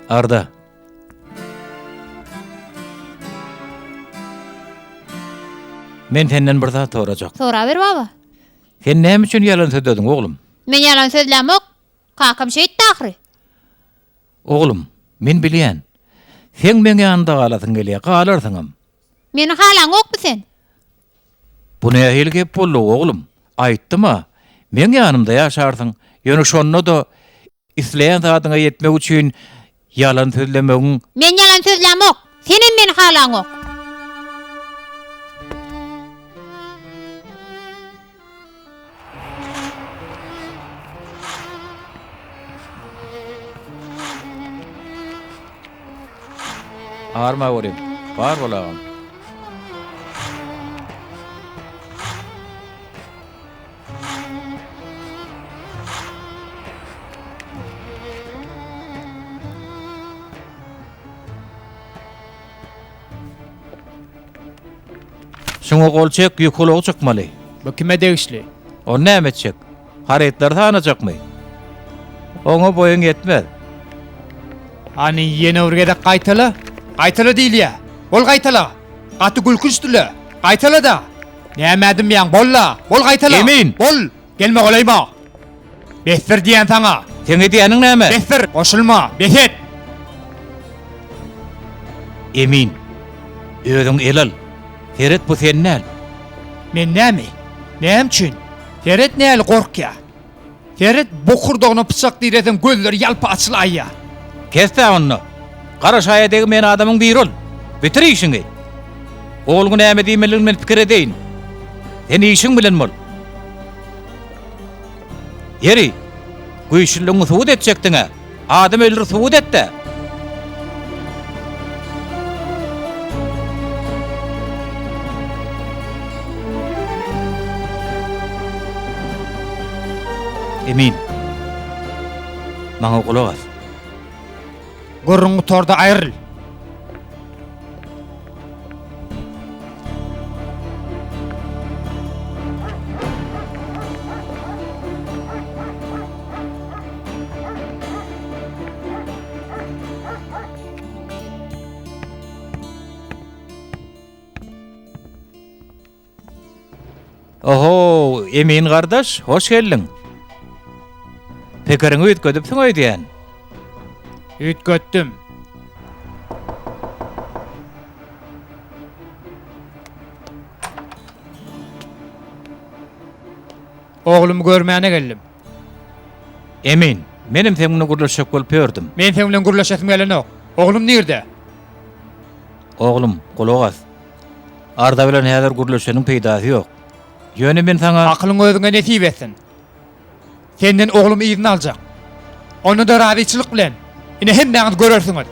Arda. Men senden bir zat sorajak. Soraber baba. Sen näme üçin ýalan sözlediň, oglum? Men ýalan sözlämok. Kakam şeýtdi ahyry. Oglum, men bilýän. Seň meň ýanymda galasyň gelýär, galarsyňam. Meni halaňokmy sen? Bu nähili gep boldy, oglum? Aýtdym-a, meň ýanymda ýaşarsyň. Ýöne şonda-da isleýän zadyňa ýetmek üçin ýalan sözlemegiň. Men ýalan sözlämok. Senem meni halaňok. Arma göreyim. Bar bol agam. Şuňa gol çek, ýük ulagy çykmaly. Bu kime degişli? Ony näme etjek? Harytlary sanajakmy? Oňa boýuň ýetmez. Hany ýene bir gezek gaýtala. Gaýtala diýilýä. Bol gaýtala. Gaty gülkünçdi-le. Gaýtala-da. Nämä dymýaň, bol-la. Bol gaýtala. Emin! Bol! Gelme golaýyma. Besdir diýýän saňa. Seň edýäniň näme? Besdir! Goşulma! Bes et! Emin, özüň el al. Seret bu sen däl. Men näme? Näme üçin? Seret näli gorkýa. Seret bokurdagyna pyçak direseň gözleri ýalpa açylaýýa. Kes-dä onda. Gara şaýa degmeýän adamyň biri ol. Bitir işiňi. Ogluňa näme diýmelidigini men pikir edeýin. Sen işiň bilen bol. Ýeri, güýçlüligiňi subut etjekdiň-ä. Adam öldür subut et-dä. Emin. Maňa gulak as. Gürrüň gutardy, aýryl! Oho, Emin gardaş, hoş geldiň. Pikiriňi üýtgedipsiň öýdýän. Üýtgetdim. Oglumy görmäne geldim. Emin, menem seň bilen gürleşjek bolup ýördüm. Men seň bilen gürleşesim gelenok. Oglum nirde? Oglum, gulak as. Arda bilen häzir gürleşeniň peýdasy ýok. Ýöne men saňa. Akylyň özüňe nesip etsin. Senden oglumy yzyna aljak. Onda-da razyçylyk bilen. Ine hemmäňiz görersiňiz.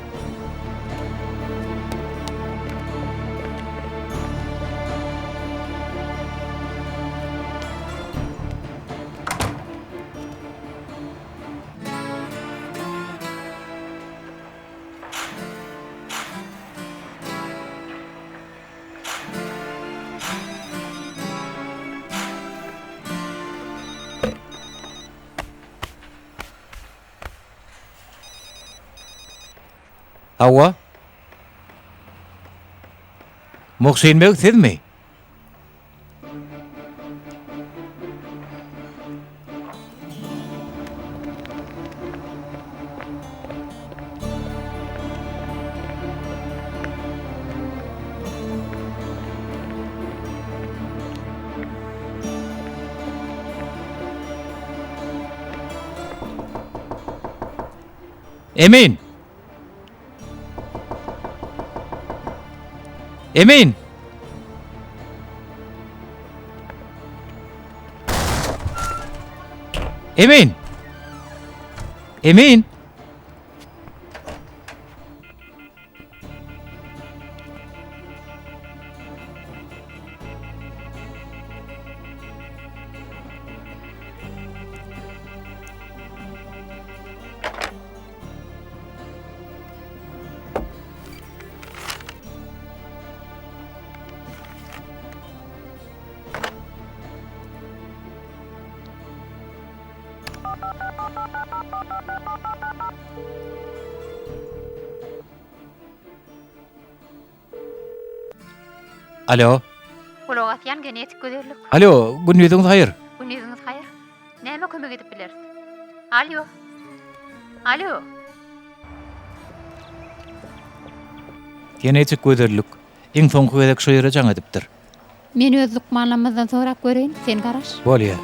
Hawa. Muhsin beg sizmi? Emin! Emin! Emin! Emin! Alo. Gulak asýan genetik gözellik. Alo, gündiziňiz haýyr. Gündiziňiz haýyr. Näme kömek edip bileris? Alo. Alo. Genetik gözellik iň soňky gezek şu ýere jaň edipdir. Men öz lukmanlarymyzdan sorap göreýin, sen garaş. Bolýa.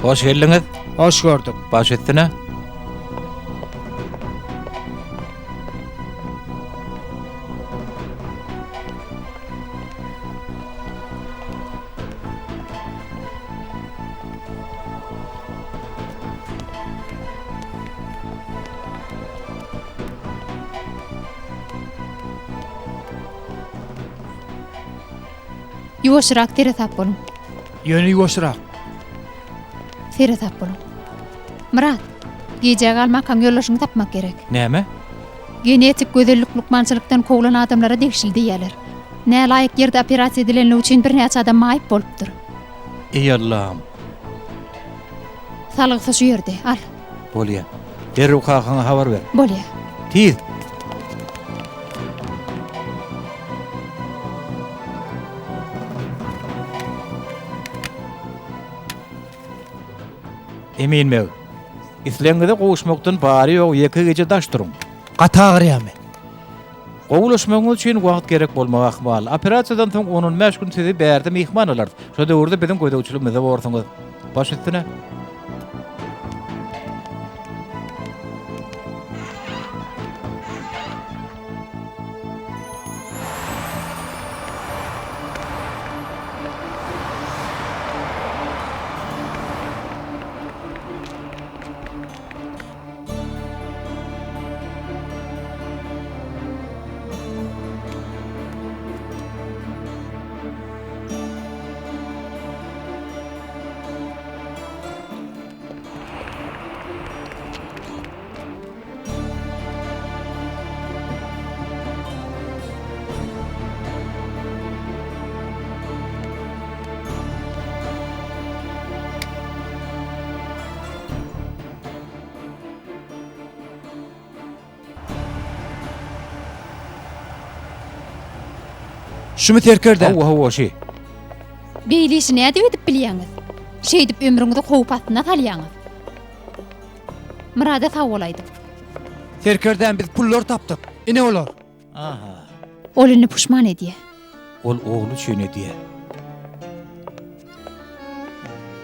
Hoş geldiňiz. Hoş gördük. Baş üstüne. Ýuwaşrak seresap boluň. Ýöne ýuwaşrak. Seresap boluň. Myrat, gijä galmakaň ýoldaşyňy tapmak gerek. Näme? Genetik gözellik lukmançylykdan kowlan adamlara degişli diýýärler. Nälaýyk ýerde operasiýa edilenligi üçin birnäçe adam maýyp bolupdyr. Eý Allam! Salgysy şu ýerde, al. Bolýa. Derrew kakaňa habar ber. Bolýa. Tiz! Emin beg, islegiňize gowuşmakdan bary-ýogy ýeke gije daş duruň. Gaty agyrýarmy? Gowulaşmagyňyz üçin wagt gerek bolmagy ahmal. Operasiýadan soň on-on bäş gün sizi bärde myhman alarys. Şo döwürde biziň gözegçiligimizde borsuňyz. Baş üstüne. Şumy serkerde? Hawa, hawa, şi. Beýle işi nädip edip bilýäňiz? Şeýdip ömrüňizi howp astyna salýaňyz. Myrada sag bol aýdyň. Serkerdäm biz pullary tapdyk. Ine olar. Aha. Ol indi puşman edýä. Ol ogly üçin edýä.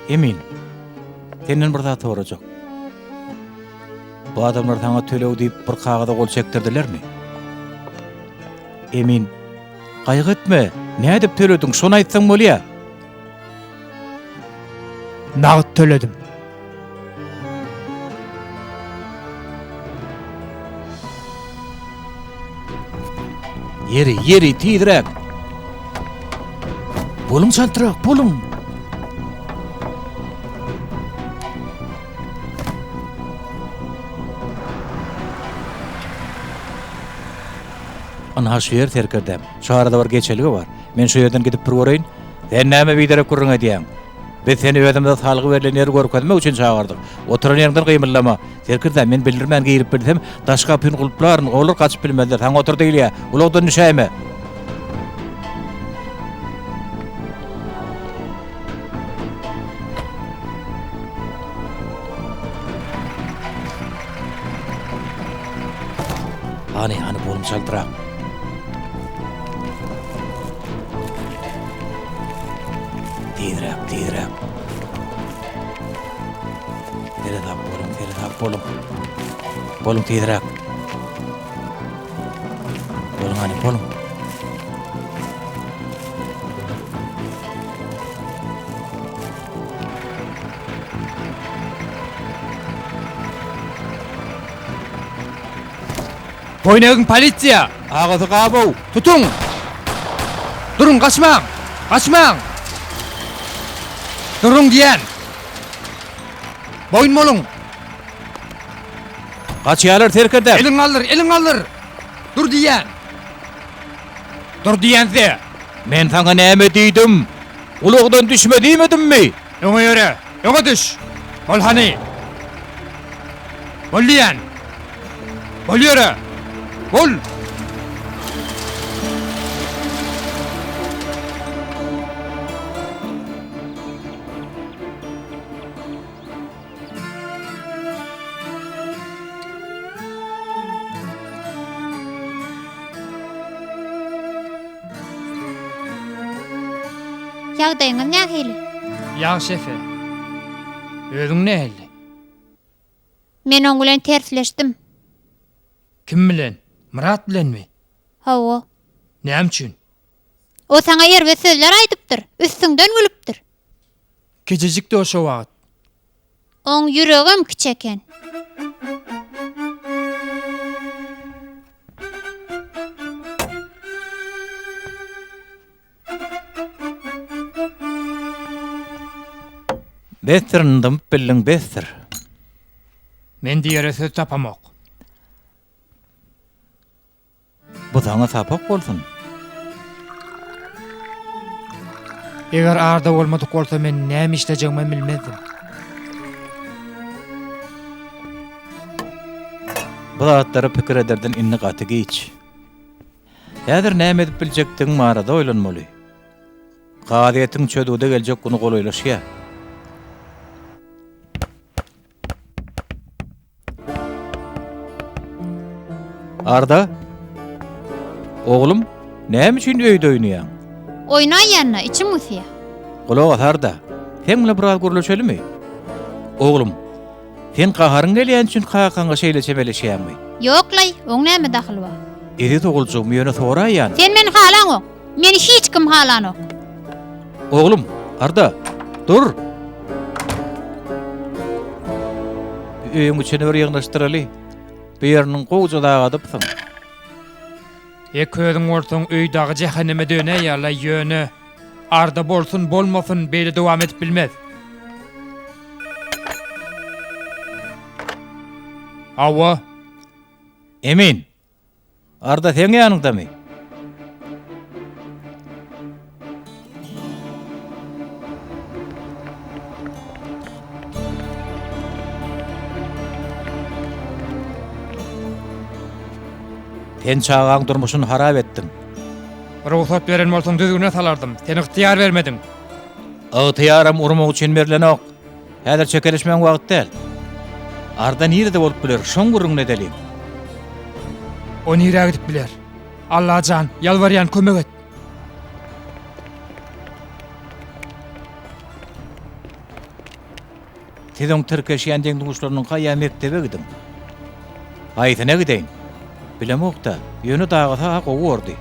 Emin, senden bir zat sorajak. Bu adamlar saňa töleg diýip bir kagyza gol çekdirdilermi? Emin, gaýgy etme, nädip tölediň, şony aýtsaň bolýa. Nagt töledim. Ýeri, ýeri, tizräk! Boluň çaltrak, boluň! Ynha şu ýer serkerdäm. Şu arada bir geçelge bar. Men şu ýerden gidip bir göreýin. Sen näme biderek gürrüň edýäň? Biz seni özümize salgy berlen ýeri görkezmek üçin çagyrdyk. Oturan ýeriňden gymyldama. Serkerdäm, men bildirmän girip bilsem, daş gapyny gulplaryn, olar gaçyp bilmezler. Saňa otur diýilýär. Ulagdan düşäýme. Hany, hany boluň çaltrak. Tizräk, tizräk. Seresap boluň, seresap boluň. Boluň tizräk. Boluň hany, boluň. Boýun egiň polisiýa! Agasy gabow! Tutuň! Duruň gaçmaň! Gaçmaň! Duruň diýän! Boýun boluň! Gaçýarlar serkerde! Eliňi galdyr, eliňi galdyr! Dur diýýän! Dur diýýän size! Men saňa näme diýdim? Ulagdan düşme diýmedimmi? Öňe ýöre! Öňe düş! Bol hany! Bol diýýän! Bol ýöre! Bol! Ýagdaýyňyz nähili? Ýagşy efe. Özüň nähili? Men oň bilen tersleşdim. Kim bilen? Myrat bilenmi? Hawa. Näme üçin? O saňa erbet sözler aýdypdyr, üstüňden gülüpdir. Kiçijikdi o şo wagt. Oň ýüregem kiçi eken. Besdir dymyp bildiň besdir. Men diýere söz tapamok. Bu saňa sapak bolsun. Eger Arda bolmadyk bolsa men näme işlejegimem bilmezdim. Bu zatlary pikir ederden indi gaty giç. Häzir näme edip biljekdigiň barada oýlanmaly. Kazyýetiň çözgüde geljek güni golaýlaşýar. Arda, oglum, näme üçin öýde oýnaýaň? Oýnaýan-da, içim gysýar. Gulak as, Arda. Seň bilen biraz gürleşelimi? Oglum, sen gaharyň gelýäni üçin kakaňa şeýle çemeleşýäňmi? Ýok-laý, oň näme dahyly bar? Eziz oguljygym, ýöne soraýýan. Sen meni halaňok. Meni hiç kim halanok. Oglum, Arda, dur! Öýüň içini bir ýygnaşdyraly. Bu ýeriniň gowja dagadypsyň. Ek özüň bolsaň öý dagy jähenneme dönäýýär-laý ýöne Arda bolsun bolmasyn beýle dowam edip bilmez. Hawa. Emin, Arda seň ýanyňdamy? Sen çagaň durmuşyny harap etdiň. Rugsat beren bolsaň düzgüne salardym. Sen ygtyýar bermediň. Ygtyýaram urmak üçin berlenok. Häzir çekeleşmegiň wagty däl. Arda nirede bolup biler, şoň gürrüňini edeliň. O nirä gidip biler? Allajan, ýalbarýan kömek et. Siz oň tirkeşýän deň-duşlarynyňka ýa mekdebe gidiň. Haýsyna gideýin? Bilemok-da, ýöne dagasa-ha gowy bordy.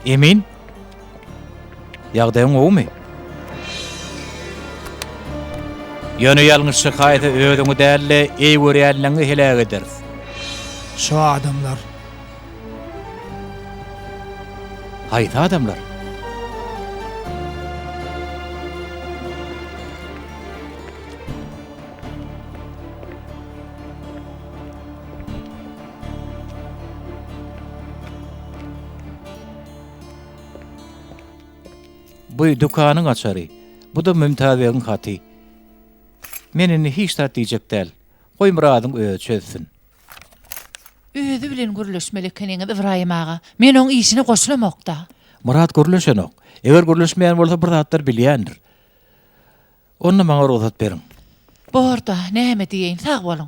Emin? Ýagdaýyň gowumy? Ýöne ýalňyş çykaýsa özüňi däl-de, eý görýänleňi heläk ederis. Şo adamlar. Haýsy adamlar? Bu dükanyň açary. Bu-da Mümtazbegiň haty. Men indi hiç zat diýjek däl. Goý Myradyň özi çözsün. Özi bilen gürleşmeli ekeniňiz Ybraýym aga. Men oň işine goşulamok-da. Myrat gürleşenok. Eger gürleşmeýän bolsa bir zatlar bilýändir. Onda maňa rugsat beriň. Bor-da, näme diýeýin, sag boluň.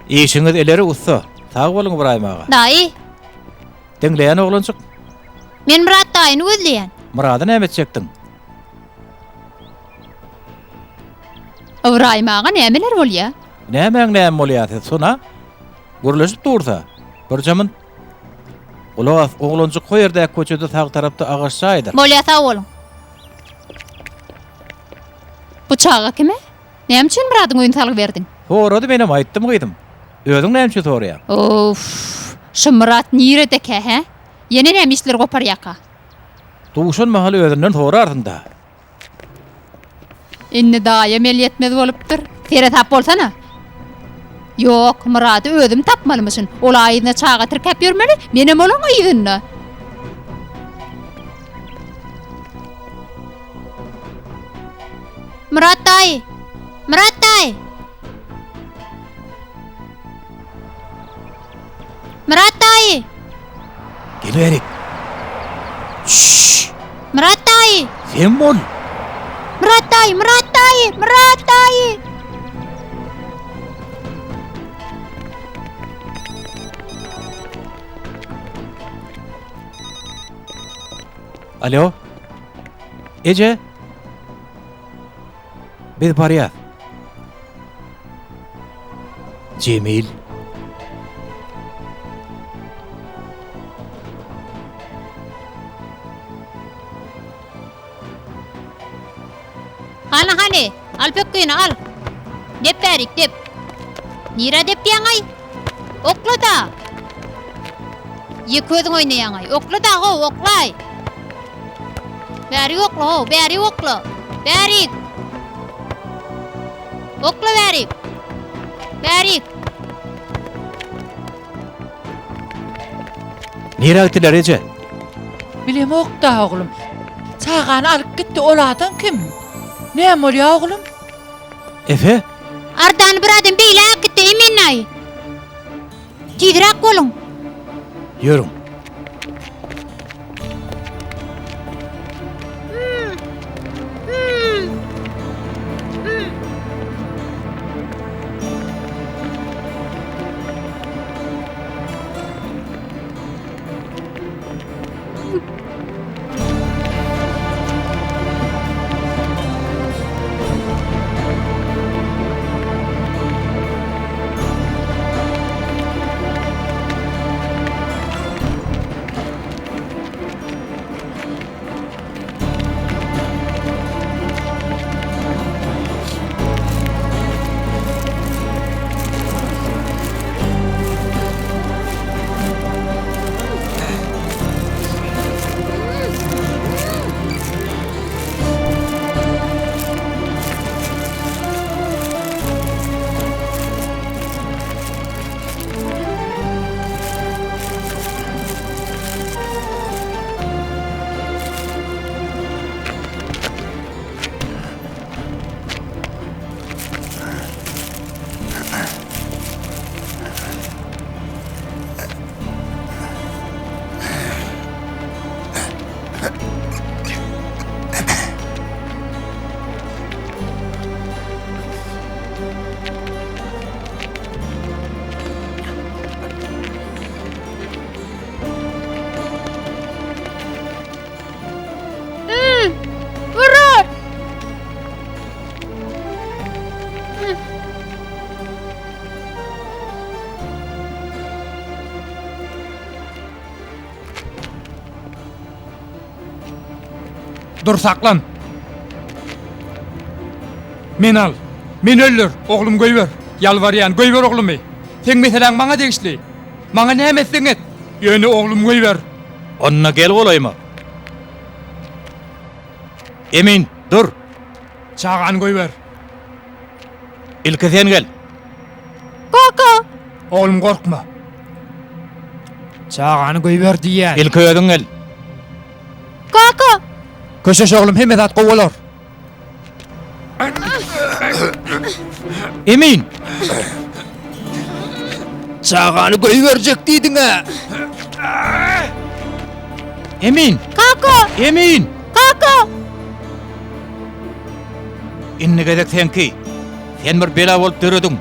Işiňiz ileri ussa. Sag boluň Ybraýym aga. Daýy. Diňleýän oglanjyk. Men Myrat daýyny gözleýän. Myrady näme etjekdiň? Ybraýym aga nämeler bolýa? Nämäň näme bolýasy, Sona? Gürleşip dursa. Birje munt. Gulak as, oglanjyk ho ýerdäki köçede sag tarapda agaç jaýdyr. Bolýa sag boluň. Bu çaga kime? Näme üçin Myradyň öýüni salgy berdiň? Sorady menem aýtdym gyzym. Özüň näme üçin soraýaň? Uff, şu Myrat niredekä hä? Ýene näme işler goparýaka? Duşan mahaly özünden sorarsyň-da. Indi daýam elýetmez bolupdyr. Seresap bolsana. Ýok, Myrady özüm tapmalymyşyn. Ol-a yzyna çaga tirkäp ýörmeli, menem olaň yzynda. Myrat daýy! Myrat daýy! Myrat daýy! Gel bärik. Şşş! Myrat daýy! Sem bol! Myrat daýy, Myrat daýy, Myrat daýy! Alo? Eje? Biz barýas. Jemil. Hany hany, al pökgini al. Dep bärik dep. Nirä depýäň-aý? Okla-da. Ýeke özüň oýnaýaň-aý. Okla-da how, oklaý. Bärik okla how, bärik okla. Bärik. Okla bärik. Bärik. Nirä gitdiler eje? Bilemok-da oglum. Çagany alyp gitdi, ol adam kim? Näme bolýa oglum? Efe? Ardany bir adam beýle äkitdi, Emin daýy. Tizräk boluň. Ýörüň. Dur saklan. Meni al. Meni öldür. Oglumy goýber. Ýalbarýan, goýber oglumy. Seň meseläň maňa degişli. Maňa näme etseň et. Ýöne oglumy goýber. Onda gel golaýyma. Emin, dur. Çagany goýber. Ilki sen gel. Kaka! Oglum gorkma. Çagany goýber diýýän. Ilki özüň gel. Kaka! Köşeş oglum hemme zat gowy bolar. Emin! Çagany goýberjek diýdiň-ä. Emin! Kaka! Emin! Kaka! Indi gezek seňki. Sen bir bela bolup dörediň.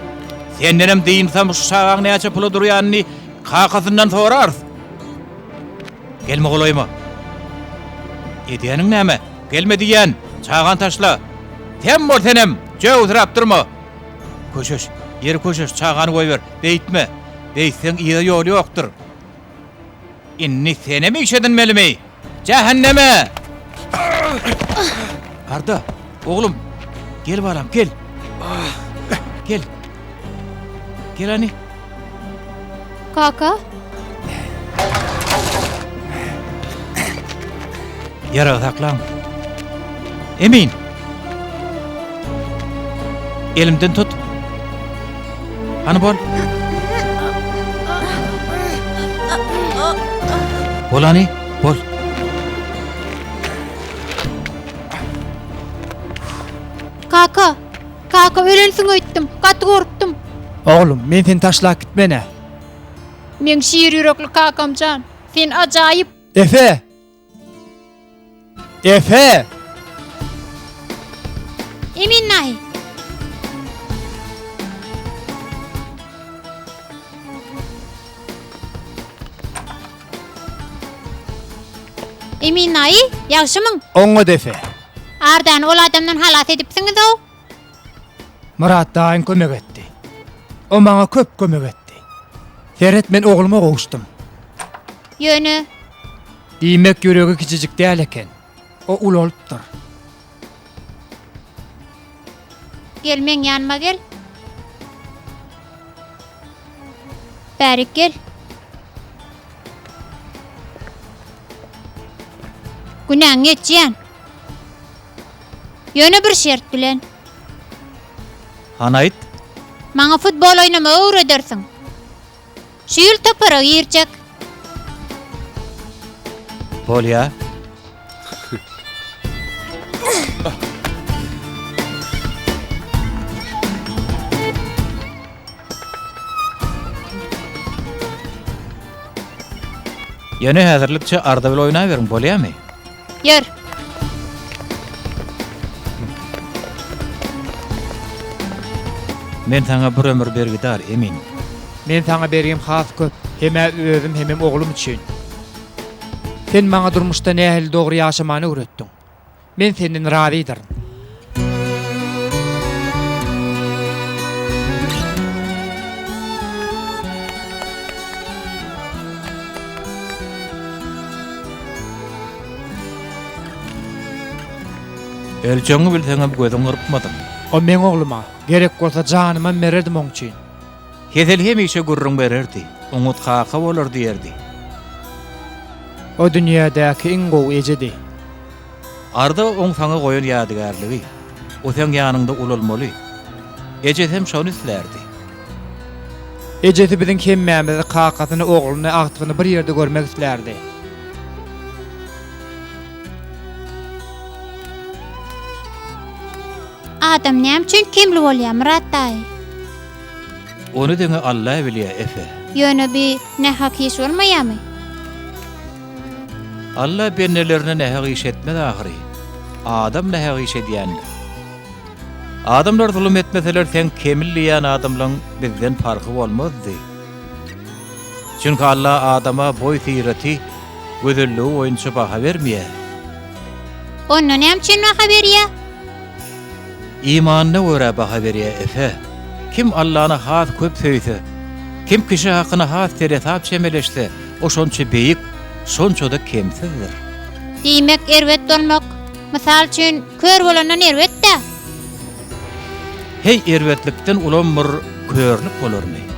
Sendenem dynsam şu çagaň näçe pula durýanyny kakasyndan sorarys. Gelme golaýyma. Edýäniň näme? Gelme diýýän. Çagany taşla. Sem bol senem. Jöwsüräp durma. Köşeş. Ýeri köşeş, çagany goýber. Beýtme. Beýtseň yza ýol ýokdur. Indi senem iş edinmelimi? Jähenneme! Arda, oglum, gel balam, gel. Gel. Gel hany. Kaka. Ýaragy saklaň. Emin. Elimden tut. Hany bol. Bol hany, bol. Kaka, kaka ölensiň öýtdüm, gaty gorkdum. Oglum, men seni taşlap gitmen-ä. Meň şir ýürekli kakamjan, sen ajaýyp. Efe! Efe! Emin daýy. Emin daýy, ýagşymyň? Oňat Efe. Ardany ol adamdan halas edipsiňiz-ow. Myrat daýyň kömek etdi. O maňa köp kömek etdi. Seret men ogluma gowuşdym. Ýöne. Diýmek ýüregi kiçijik däl eken. O ulalypdyr. Gel meň ýanyma gel. Bärik gel. Günäňi geçýän. Ýöne bir şert bilen. Hany aýt. Maňa futbol oýnamagy öwredersiň. Şu ýyl topara girjek. Bolýa. Ýöne häzirlikçe Arda bile oýnaberiň, bolýamy? Ýör. Men saňa bir ömür bergidar, Emin. Men saňa bergim has köp, hem-ä özüm, hemem oglum üçin. Sen maňa durmuşda nähili dogry ýaşamany öwretdiň. Men senden razydyryn. Öljegiňi bilseňem gözüň gyrpmadyň. O meň oglum-a. Gerek bolsa janymam bererdim oň üçin. Hezil hemişe gürrüň bererdi. Oňat kaka bolar diýerdi. O dünýädäki iň gowy ejedi. Arda oň saňa goýan ýadygärligi. O seň ýanyňda ulalmaly. Ejesem şony islärdi. Ejesi biziň hemmämizi, kakasyny, ogluny, agtygyny bir ýerde görmek islärdi. Adam näme üçin kemli bolýar, Myrat daýy? Ony diňe Alla bilýär, Efe. Ýöne bi nähak iş bolmaýarmy? Alla bendelerine nähak iş etmez ahyry. Adam nähak iş edýändir. Adamlar zulum etmeseler seň kemil diýýän adamlaň bizden parhy bolmazdy. Çünki Alla adama boý-syraty, gözelligi boýunça baha bermeýär. Onda näme üçin baha berýär? Imanyna görä baha berýär Efe. Kim Allany has köp söýse, kim kişi hakyna has seresap çemeleşse, o şonça beýik, şonça-da kemsizdir. Diýmek erbet bolmak. Mysal üçin, kör bolandan erbet-dä. Heý, erbetlikden ulam bir körlük bolarmy?